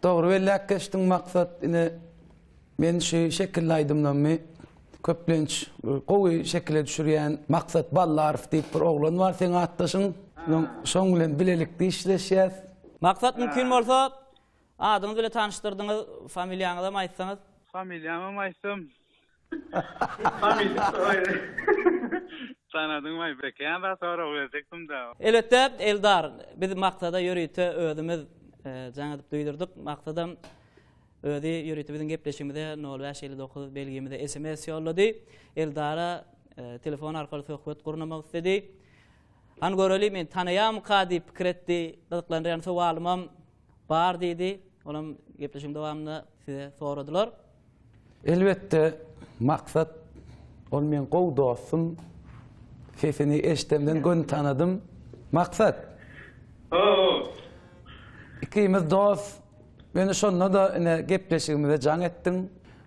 dogry belläp geçdiň Maksat ine men şu şekilli aýdymlarymy köplenç gowy şekile düşürýän Maksat Ballarow diýip bir oglan bar seň atdaşyň şoň bilen bilelikde işleşýäs. Maksat mümkin bolsa Adyňyz bile tanyşdyrdyňyz, familiýaňyzam aýtsaňyz. Familiýamam aýtsam. Familiýa. Tanadyňmaý bekän zat sorag berjekdim-dä. Elbetde Eldar, biz Maksada ýörite özümiz jaň edip duýdurdyk. Maksadam özi ýörite biziň gepleşigimize nol bäş 59 belgimize sms ýollady. Eldara telefon arkaly söhbet gurnamak isledi. Hany göreli meni tanaýarmyka diýip pikir etdi. Gyzyklandyrýan sowalymam Bar diýdi. Olam gepleşigiň dowamynda size soradylar. Elbetde Maksat ol meň gowy dostum. Sesini eşdemden göni tanadym. Maksat. Ho. Ikimiz dost. Ýöne şonda-da ine gepleşigimize jaň etdiň.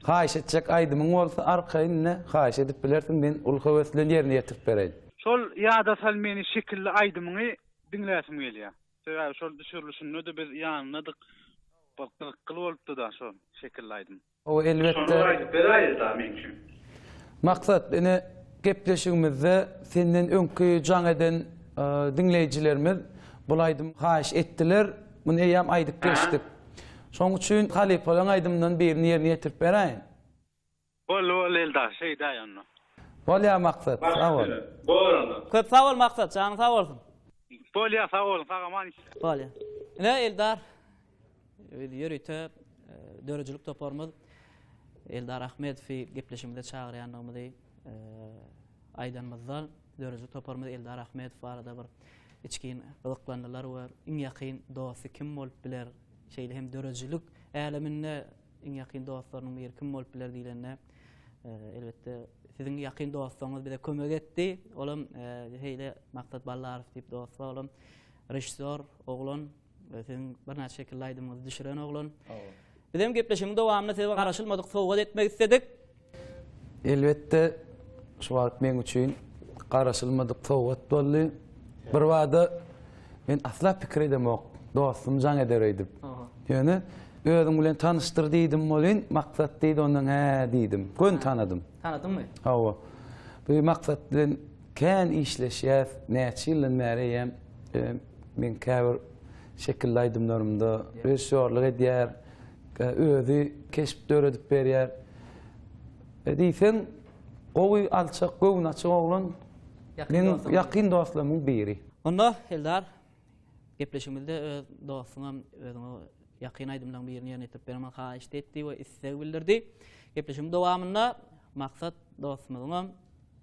Haýyş etjek aýdymyň bolsa arkaýyn ine haýyş edip bilersiň men uly höwes bilen ýerine ýetirip bereýin. Şol Ýada sal meni şekilli aýdymyňy diňläsim gelýär. Sebäbi şol düşürilişinde-de biz ýanyndadyk. Bir gyzykly bolupdy-da şol şekilli aýdym. Hawa, elbetde. Şony aýdyp beräýeli-da meň üçin. Maksat, ine, gepleşigimizde senden öňki jaň eden diňleýjilerimiz bul aýdymy haýyş etdiler. Muny eýýäm aýdyp geçdik. Şonuň üçin halypalaryň aýdymyndan birini ýerine ýetirip beräýiň. Boldy boldy Eldar şeýdäý onda. Bolýa Maksat sag bol. Bor onda. Köp sag bol Maksat janyň sag bolsun. Bolýa sag boluň sag aman işle. Bolýa. Ine Eldar biz ýörite döredijilik toparymyz Eldar Ahmedowy gepleşigimize çagyrýandygymyzy aýdanymyzda döredijilik toparymyz Eldar Ahmedow barada bir içgin gyzyklandylar we iň ýakyn dosty kim bolup biler şeýle hem döredijilik äleminde Iň ýakyn dostlarynyň biri kim bolup biler diýlende, elbetde siziň ýakyn dostuňyz bize kömek etdi. Olam şeýle Maksat Ballarow diýip dost bar, olam režissýor oglan, siziň birnäçe şekilli aýdymyňyzy düşüren oglan. Biz hem gepleşigiň dowamynda size garaşylmadyk sowgat etmek isledik. Elbetde, şu wagt meň üçin garaşylmadyk sowgat boldy. Birbada men asla pikir edemok, dostum jaň eder öýdüp. Ýöne özüň bilen tanyşdyr diýdim welin, Maksat diýdi, ondan hä diýdim. Göni tanadym. Tanadyňmy? Hawa. Bu Maksat bilen kän işleşýäs, näçe ýyldan bäri eýýäm meň käbir şekilli aýdymlarymda režissýorlyk edýär. Özi keşp döredip berýär. Diýseň gowy, alçak, göwnaçyk oglan. Meň ýakyn dostlarymyň biri. Onda Eldar, gepleşigimizde öz dostuňam özüňe ýakyn aýdymlaryň birini ýerine ýetirip bermegi haýyşt etdi we isleg bildirdi. Gepleşigiň dowamynda Maksat dostumyzyňam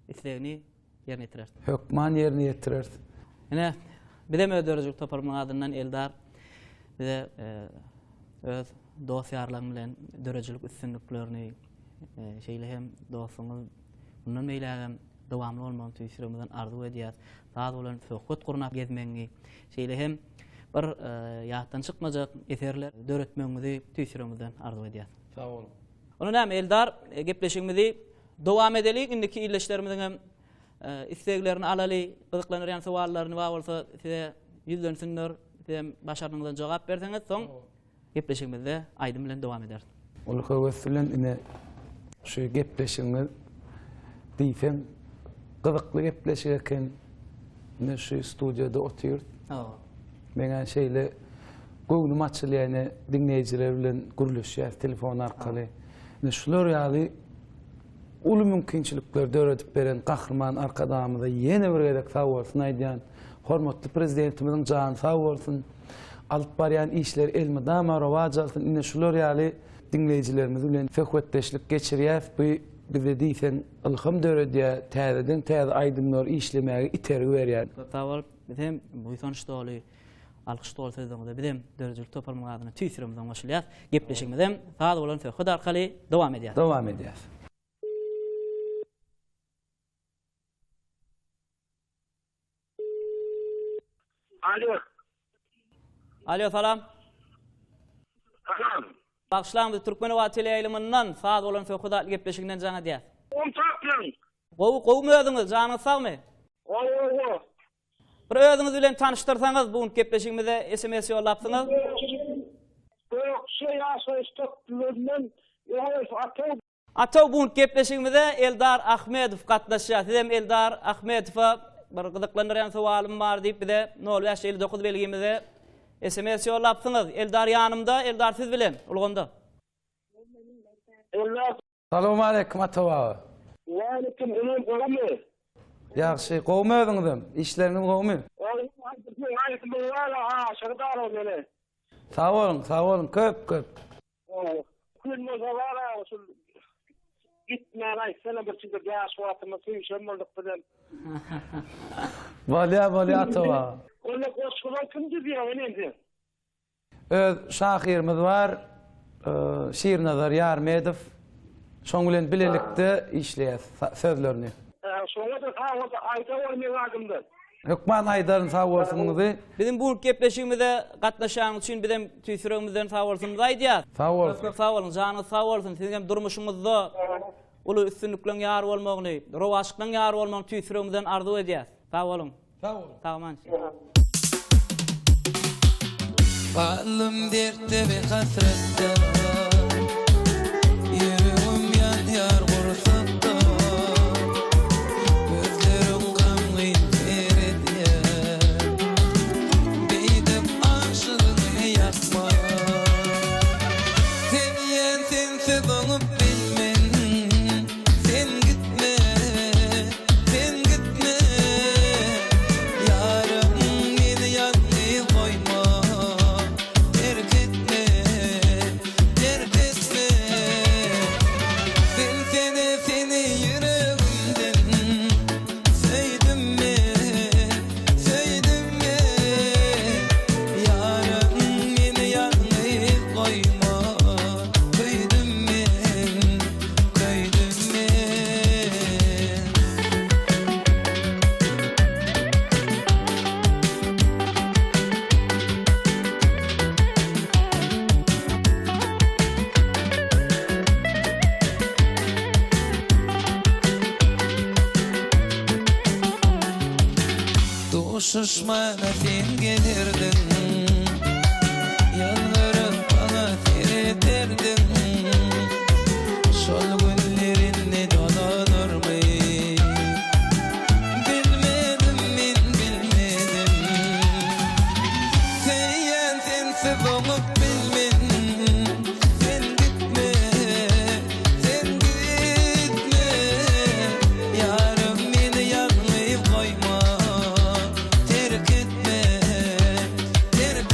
islegini ýerine ýetireris. Hökman ýerine ýetireris. Ine, bizem öz döredijilik toparymyzyň adyndan Eldar bize öz dost-ýarlaryň bilen döredijilik üstünliklerini, şeýle hem dostlugyňyz mundan beýlägem dowamly bolmagyny tüýs ýüregimizden arzuw edýäris. Saz bilen söhbet gurnap gezmegiňi, şeýle hem. bir ýatdan çykmajak eserler döretmegiňizi tüýs ýüregimizden arzuw edýäs. Sag boluň. Onda näme Eldar, gepleşigimizi dowam edeli, indiki ildeşlerimiziň hem isleglerini alaly, gyzyklandyrýan sowallaryny bar bolsa size ýüzlensinler, siz hem başarnygyňyzdan jogap berseňiz, soň gepleşigimizde aýdym bilen dowam ederis. Uly höwes bilen ine şu gepleşigiňiz diýseň gyzykly gepleşik eken. Ine şu studiýada otyrys. Hawa. Meňä şeýle göwnüm açylýar ine diňleýjiler bilen gürleşýäs telefon arkaly. Ine şular ýaly uly mümkinçilikleri döredip beren Gahryman Arkadagymyza ýene bir gezek sag bolsun aýdýan. Hormatly Prezidentimiziň jany sag bolsun. Alyp barýan işleri elmydama rowaç alsyn. Ine şular ýaly diňleýjilerimiz bilen söhbetdeşlik geçirýäs. Bu bize diýseň ylham döredýär, täzeden täze aýdymlary işlemäge itergi berýär. Köp sag bolup, biz hem buýsanç doly, alkyş doly sözleriňize biz hem döredijilik toparymyzyň adyna tüýs ýüregimizden goşulýas. Gepleşigimizem saz bolan söhbet arkaly dowam edýär. Dowam edýäs. Alo. Alo, salam. Salam. Bagyşlaň biz Türkmenobat teleýaýlymyndan Saz bolan söhbet atly gepleşiginden jaň edýäs. Gowy tapdyň. Gowy, gowumy özüňiz, janyňyz sagmy? Gowy, gowy. Bir özüňiz bilen tanyşdyrsaňyz, bu günki gepleşigimize sms ýollapsyňyz. Gökje ýaşaýyş toplumyndan Öwezow Ataw Ataw bu günki gepleşigimize Eldar Ahmedow gatnaşýar. Sizem Eldar Ahmedowa bir gyzyklandyrýan sowalym bar diýip bize nol 559 belgimize sms ýollapsyňyz. Eldar ýanymda, Eldar siz bilen ulgamda. Eldar. Salowmaleýkim Ataw aga. Waleýkim salam gowumy? Ýagşy, gowumy özüňizem? Işleriňiz gowumy? Gowy, aýdymyň bar aşygy dara meni. Sag boluň, sag boluň köp köp. Gün bolsa bar aga şul gitmän aýtsana bir çykyp ýaş wagtymyz söýüşen bolduk bizem. Bolýa bolýa Ata aga. Onda goşgulary kim düzýär inim sen? Öz şahyrymyz bar Şirnazar Ýarmedow şoň bilen bilelikde işleýäs sözlerini. Şoňa-da sag bolsun aýdawor meň adymdan. Hökman aýdaryn sag bolsunyňyzy. Biziň bu günki gepleşigimize gatnaşanyňyz üçin bizem tüýs ýüregimizden sag bolsunymyzy aýdýas. Sag bolsun. Köp köp sag boluň, janyňyz sag bolsun. Siziň hem durmuşyňyzda uly üstünlikleň ýar bolmagyny, rowaçlyklaň ýar bolmagyny tüýs ýüregimizden arzuw edýäs. Sag boluň. Sag boluň. Sag aman. Galdym dertde we hasratda Ýüregim ýanýar gursakda Gözlerim gamgyn seredýär Beýdip aşygyňy ýakma Söýýän sensiz oňup bilmen Sen gitme Sen gitme Ýarym meni ýalňyz goýma Terk etme Terk etme Bilsene seni ýüregimden Söýdüm men Söýdüm men Ýarym meni ýalňyz goýma Köýdüm men Köýdüm men. Duşuşmana sen gelerdiň Ýylgyryp maňa serederdiň Şol günler indi dolanarmy Bilmedim men bilmedim Söýýän sensiz oňup bilmen Sen gitme sen gitme Ýarym meni ýalňyz goýma Terk etme terk.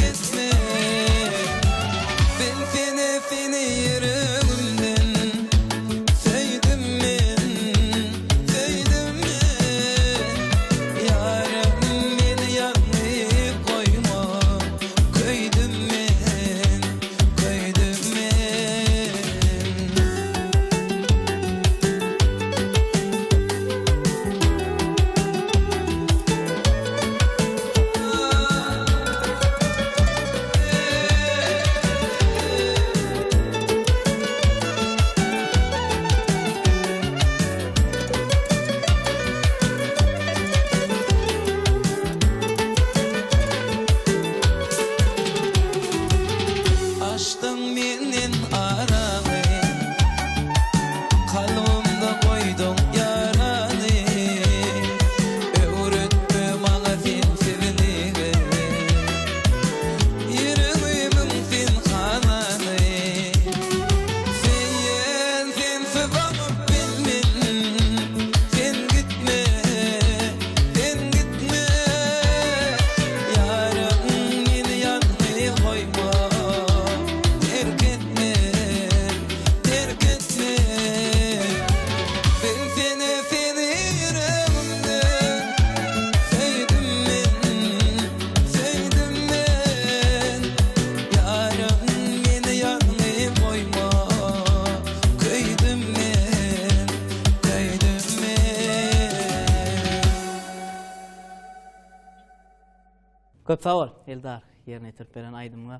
Köp sag bol, Eldar, ýerine ýetirip beren aýdymyňa.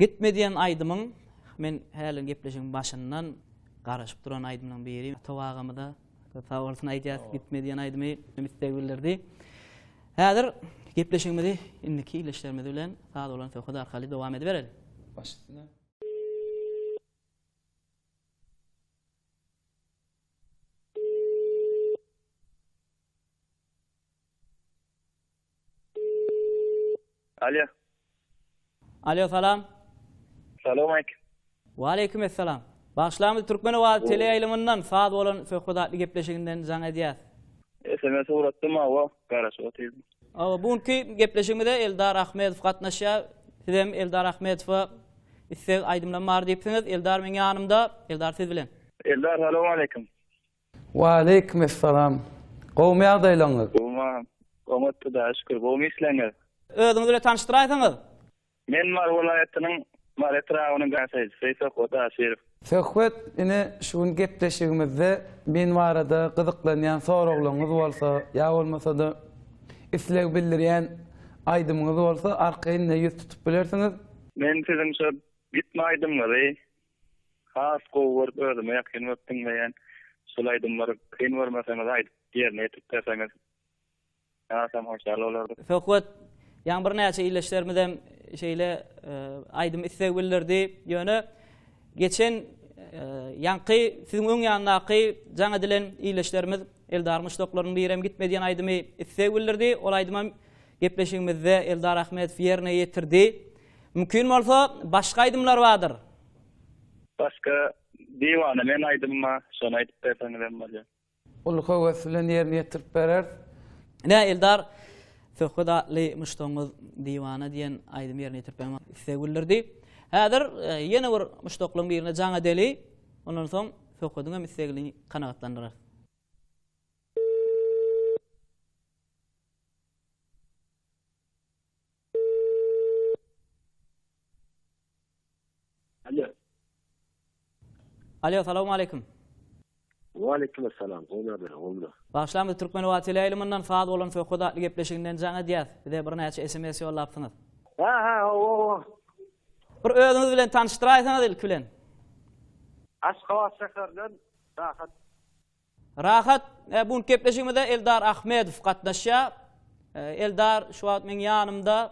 Gitme diýen aýdymyň men häli gepleşigiň başyndan garaşyp duran aýdymlaryň biri. Tow agamyza köp sag bolsun aýdýas, Gitme diýen aýdymy isleg bildirdi. Häzir gepleşigimizi indiki ildeşlerimiz bilen saz bolan söhbet arkaly dowam edibereli. Baş üstüne. Alo. Alo salam. Salowmaleýkim. Waleýkim essalam. Bagyşlaň biz Türkmen owazy teleýaýlymyndan saz bolan söhbet atly gepleşiginden jaň edýäs. SMS ugratdym hawa, garaşyp otyrdym. Hawa, bu günki gepleşigimize Eldar Ahmedow gatnaşýar. Sizem Eldar Ahmedowa isleg aýdymlam bar diýipsiňiz. Eldar meň ýanymda. Eldar siz bilen. Eldar salowmaleýkim. Waleýkim essalam. Gowumy ýagdaýlaryňyz? Gowmy agam. Oňat Hudaýa şükür. Gowumy işleňiz? Özüňiz bilen tanyşdyraýsaňyz? Men Mary welaýatynyň Mary etrabynyň ýaşaýjysy Söhbet Aşyrow. Söhbet, ine şu gün gepleşigimizde men barada gyzyklanýan soraglaryňyz bolsa, ýa bolmasa-da isleg bildirýän aýdymyňyz bolsa arkaýyn ýüz tutup bilersiňiz. Men siziň şo Gitme aýdymyňyzy Has gowy görüp özüme ýakyn görüp diňleýän şol aýdymlary kyn görmeseňiz aýdyp ýerine ýetirip berseňiz hasam hoşal bolardyk. Söhbet, ýaňy birnäçe ildeşlerimizem şeýle aýdym isleg bildirdi. Ýöne geçen ýaňky siziň öň ýanyndaky jaň edilen ildeşlerimiz Eldar muşdaklarynyň birem Gitme diýen aýdymy isleg bildirdi. Ol aýdymam gepleşigimizde Eldar Ahmedow ýerine ýetirdi. Mümkin bolsa başga aýdymlar bardyr. Başga Diwana men aýdym bar, şony aýdyp berseňizem bolýar. Uly höwes bilen ýerine ýetirip bereris. Ine Eldar Söhbet atly muşdagyňyz Diwana diýen aýdymy ýerine ýetirip bermek isleg bildirdi. Häzir ýene bir muşdaklaryň birine jaň edeli, ondan soň Söhbediň hem islegini kanagatlandyrarys. Alo. Alo, salowmaleýkim. Waleýkim essalam, gowy ýagdaýlar, gowumy? Bagyşlaň biz Türkmenobat teleýaýlymyndan Saz bolan söhbet atly gepleşiginden jaň edýäs. Bize birnäçe sms ýollapsyňyz. Ha, ha, hawa, hawa. Bir özüňiz bilen tanyşdyraýsaňyz ilki bilen. Aşgabat şäherinden Rahat. Rahat, bu günki gepleşigimize Eldar Ahmedow gatnaşýar. Eldar şu wagt meň ýanymda.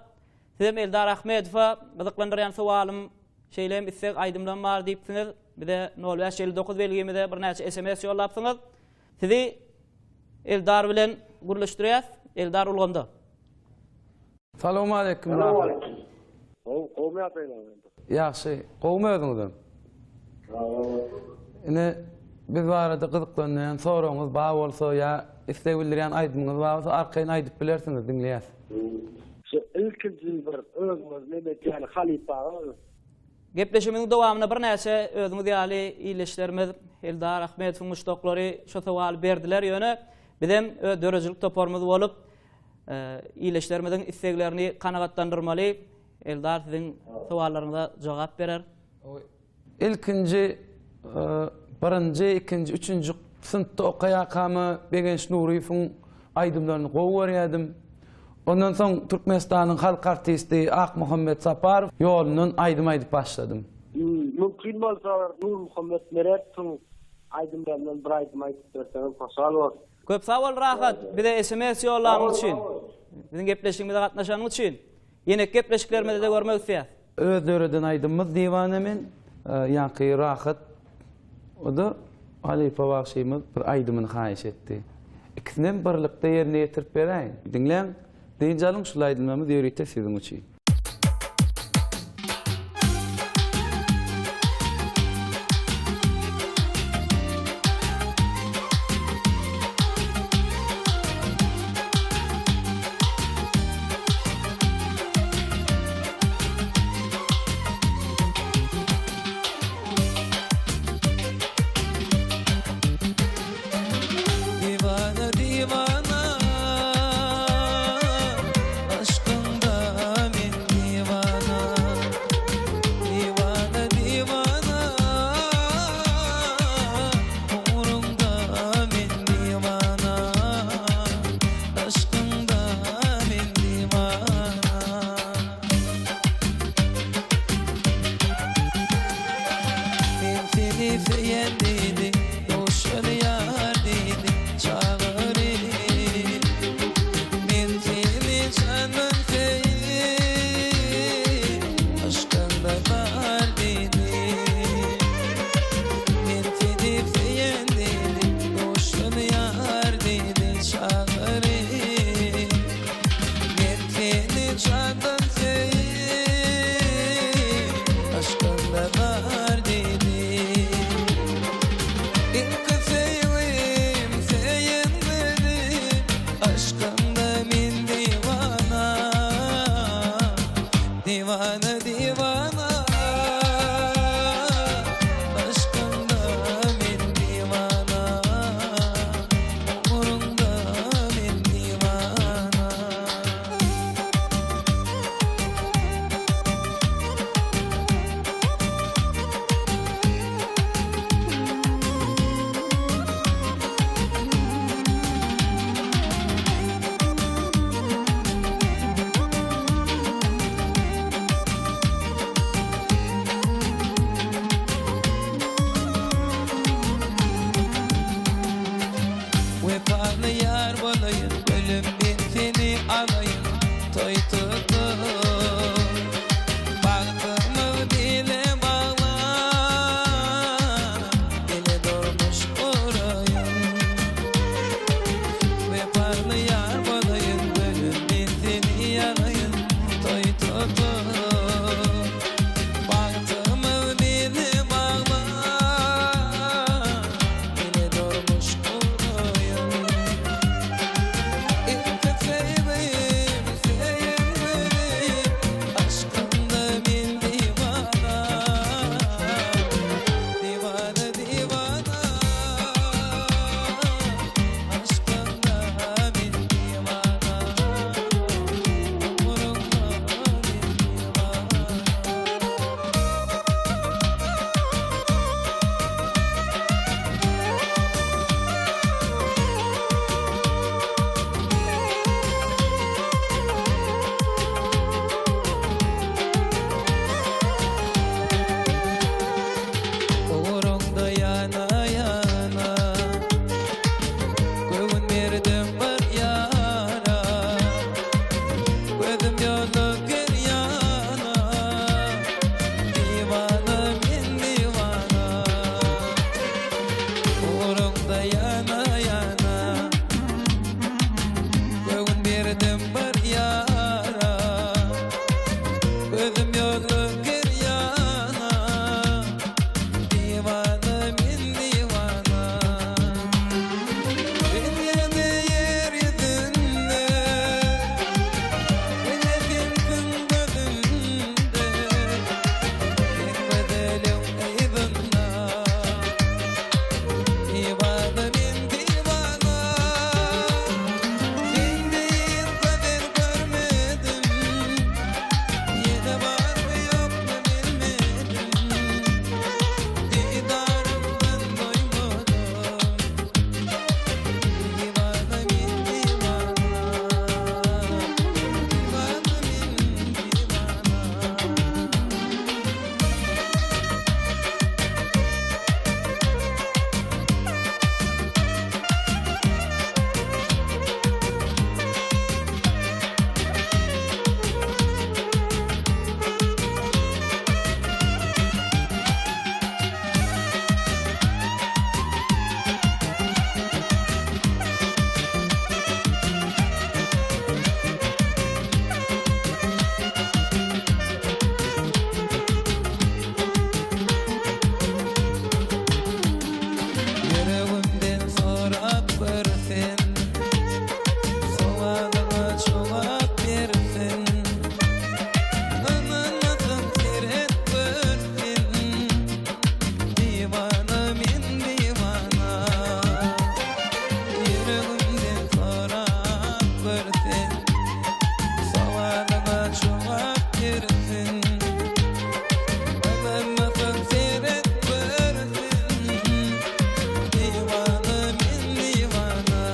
Sizem Eldar Ahmedowa gyzyklandyrýan sowalym, şeýle hem isleg aýdymlam bar diýipsiňiz. Bize nol bäş 59 belgimize birnäçe sms ýollapsyňyz. Sizi Eldar bilen gürleşdirýäs. Eldar ulgamda. Salowmaleýkim Rahat. Gowy, gowumy ýagdaýlaryň indi? Ýagşy, gowumy özüňizem? Ine, biz barada gyzyklanýan soragyňyz bar bolsa ýa isleg bildirýän aýdymyňyz bar bolsa arkaýyn aýdyp bilersiňiz, diňleýäs. Şu ilkinji bir özüňiz neme etýän halypaňyz. Gepleşigimiziň dowamynda birnäçe özüňiz ýaly ildeşlerimiz Eldar Ahmedowyň muşdaklary şu sowaly berdiler, ýöne bizem öz döredijilik toparymyz bolup Ildeşlerimiziň isleglerini kanagatlandyrmaly. Eldar siziň sowallaryňyza jogap berer. Ilkinji birinji, ikinji, üçünji synpda okaýarkam Begenç Nuryýewiň aýdymlaryny gowy görýärdim. Ondan soň Türkmenistanyň halk artisti Akmuhammet Saparow ýolundan aýdym aýdyp başladym. Mümkin bolsa Nurmuhammet Meredowyň aýdymlaryndan bir aýdym aýdyp berseňiz hoşal bolarys. Köp sag bol Rahat, bize sms ýollanyň üçin. Biziň gepleşigimize gatnaşanyň üçin. Ýeneki gepleşiklerimizde görmek isleýäs. Öz döreden aýdymymyz Diwana men, ýaňky Rahat o-da halypa bagşymyz bir aýdymyny haýyş etdi. Ikisinem birlikde ýerine ýetirip beräýiň. Diňläň, dynç alyň şul aýdymlarymyz ýörite siziň üçin. Diwana diwana Aşkyňda men. Yşkyňda men diwana Diwana diwana Yşkyňda men diwana Ugruňda men diwana. Wepaly ýar bolaýyn, ölüm men seni alaýyn, toý tutup. Bagtymyz bile baglap, bile durmuş guraýyn. Wepaly ýar bolaýyn, ölüm men seni alaýyn, toý tutup. Bagtymyz bile baglap, bile durmuş guraýyn. Ilki söýgim, söýen gülim, Aşkyňda men diwana, Diwana, diwana. Aşkyňda men diwana, Ugruňda men diwana. Ugruňda ýana-ýana Göwün berdim bir ýara Gözüm ýola gir ýana Diwana men diwana Ugruňda ýana-ýana Göwün berdim bir ýara Gözüm ýola gir ýana Diwana men diwana Dünýäde ýer ýüzünde Diňe sensiň gözümde Sen gözeliň yzynda Diwana men diwana Sen deýin gözel görmedim Ýene barmy ýokmy bilmedim Didaryňdan doýmadym Diwana men diwana Diwana men diwana. Ýüregimden sorap gör sen, Sowalyňa jogap ber sen. Ynanmasaň seret gör sen, Diwana men diwana. Ýüregimden sorap gör sen, Sowalyňa jogap ber sen. Ynanmasaň seret gör sen, Diwana men diwana.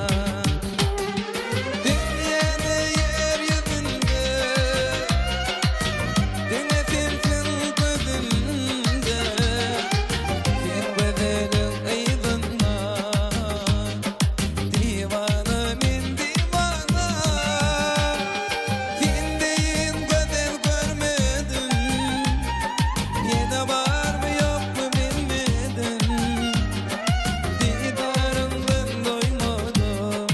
Dünýäde ýer ýüzünde Diňe sensiň gözümde Sen gözeliň yzynda Diwana men diwana Sen deýin gözel görmedim Ýene barmy ýokmy bilmedim Didaryňdan doýmadym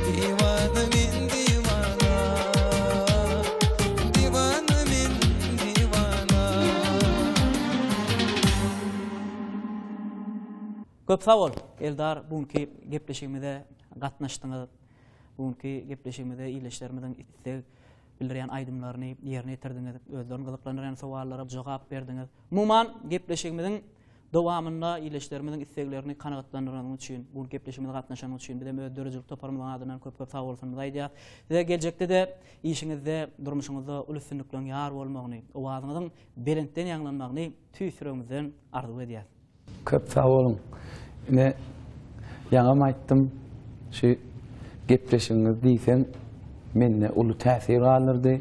Diwana men diwana Diwana men diwana. Köp sag bol, Eldar, bu günki gepleşigimize. gatnaşdyňyz. Bu günki gepleşigimize ildeşlerimiziň isleg bildirýän aýdymlaryny ýerine ýetirdiňiz, özlerini gyzyklandyrýan sowallara jogap berdiňiz. Umuman, gepleşigimiziň dowamynda ildeşlerimiziň isleglerini kanagatlandyranyňyz üçin, bu günki gepleşigimize gatnaşanyňyz üçin bizem öz döredijilik toparymyzyň adyndan köp-köp sagbolsunymyzy aýdýarys. Size geljekde-de işiňizde, durmuşyňyzda uly üstünlikleriň ýar bolmagyny, owazyňyzyň belentden ýaňlanmagyny tüýs ýüregimizden arzuw edýäris. Köp sag boluň. Ine, ýaňam aýtdym, şu gepleşigiňiz diýseň mende uly täsir galdyrdy.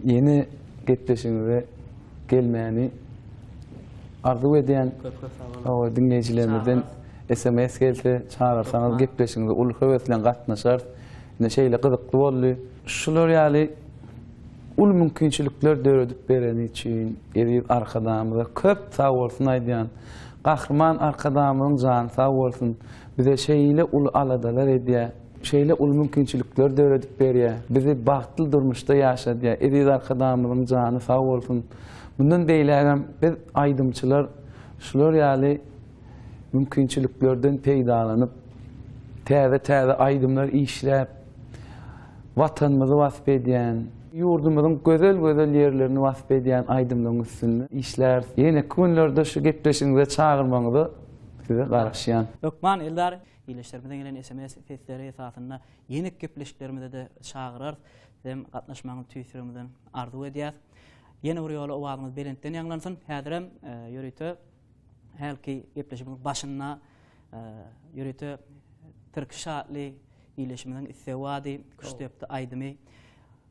Ýene gepleşigiňize gelmäni arzuw edýän. Köp köp sag boluň. Hawa, diňleýjilerimizden SMS gelse, çagyrsaňyz gepleşigiňize uly höwes bilen gatnaşarys. Ine şeýle gyzykly boldy. Şular ýaly uly mümkinçilikler döredip bereni üçin eziz Arkadagymyza köp sag bolsun aýdýan. Gahryman Arkadagymyzyň jany sag bolsun. Bize şeýle uly aladalar edýär. Şeýle uly mümkinçilikler döredip berýär. Bizi bagtly durmuşda ýaşadýar. Eziz Arkadagymyzyň jany sag bolsun. Mundan beýlägem biz aýdymçylar şular ýaly mümkinçiliklerden peýdalanyp, täze-täze aýdymlar işläp, Watanymyzy wasp edýän, ýurdumyzyň gözel-gözel ýerlerini wasp edýän aýdymlaryň üstünde işläris. Ýeneki günlerde şu gepleşigiňize çagyrmagyňyza size garaşýan. Hökman Eldar, ildeşlerimizden gelen sms sesleri esasynda ýeneki gepleşiklerimize-de çagyrarys. Sizem gatnaşmagyňyzy tüýs ýüregimizden arzuw edýäs. Ýene bir ýola owazyňyz belentden ýaňlansyn. Häzirem ýörite hälki gepleşigimiziň başynda ýörite Tirkiş atly ildeşimiziň islegi bardy, küştdepdi aýdymy.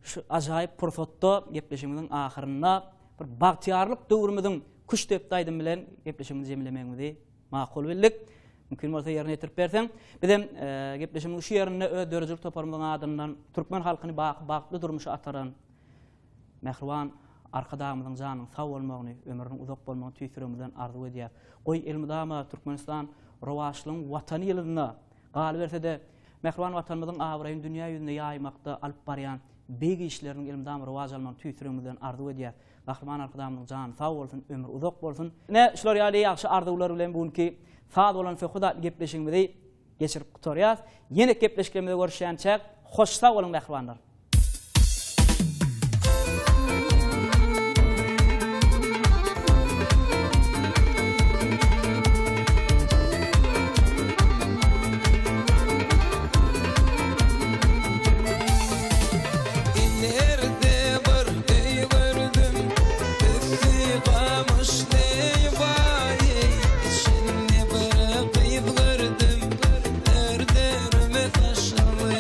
Şu ajaýyp pursatda gepleşigimiziň ahyrynda bir bagtyýarlyk döwrümiziň küştdepdi aýdymy bilen gepleşigimizi jemlemegimizi makul bildik. Mümkin bolsa ýerine ýetirip berseň. Bizem e, gepleşigimiziň şu ýerinde öz döredijilik toparymyzyň adyndan türkmen halkyny baky bagtly durmuşa ataran Mähriban Arkadagymyzyň janynyň sag bolmagyny, ömrüniň uzak bolmagyny tüýs ýüregimizden arzuw edýäris. Goý, elmydama Türkmenistan rowaçlygyň Watany ýylynda galyberse-de, mähriban Watanymyzyň abraýyny dünýä ýüzüne ýaýmakda alyp barýan beýik işleriniň elmydama rowaç almagyny tüýs ýüregimizden arzuw edýäris. Gahryman Arkadagymyzyň jany sag bolsun, ömri uzak bolsun! Ine, şular ýaly ýagşy arzuwlar bilen bu günki Saz bolan söhbet atly gepleşigimizi geçirip gutarýas. Ýene gepleşiklerimizde görüşýänçäk, hoş sag boluň mähribanlar! Inerde bir öý gördüm, üsti gamyş deý baý, içinde bir gyz gördüm, dörderime taşaly,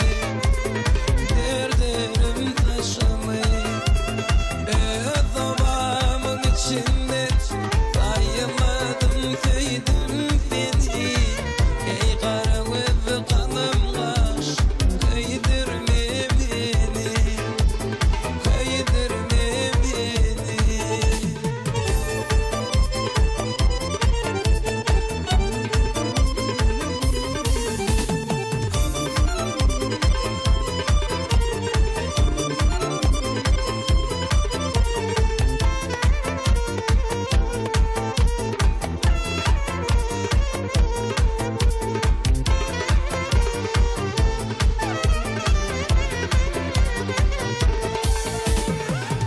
dörderim taşaly. Öz obamyň içinde saýyladym, söýdüm seni, eý gara göz galam gaş, köýdürme meni, köýdürme meni.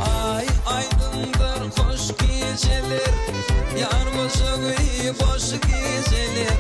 Aý aýdyňdyr hoş gijeler, Ýar boşagy boş gijeler.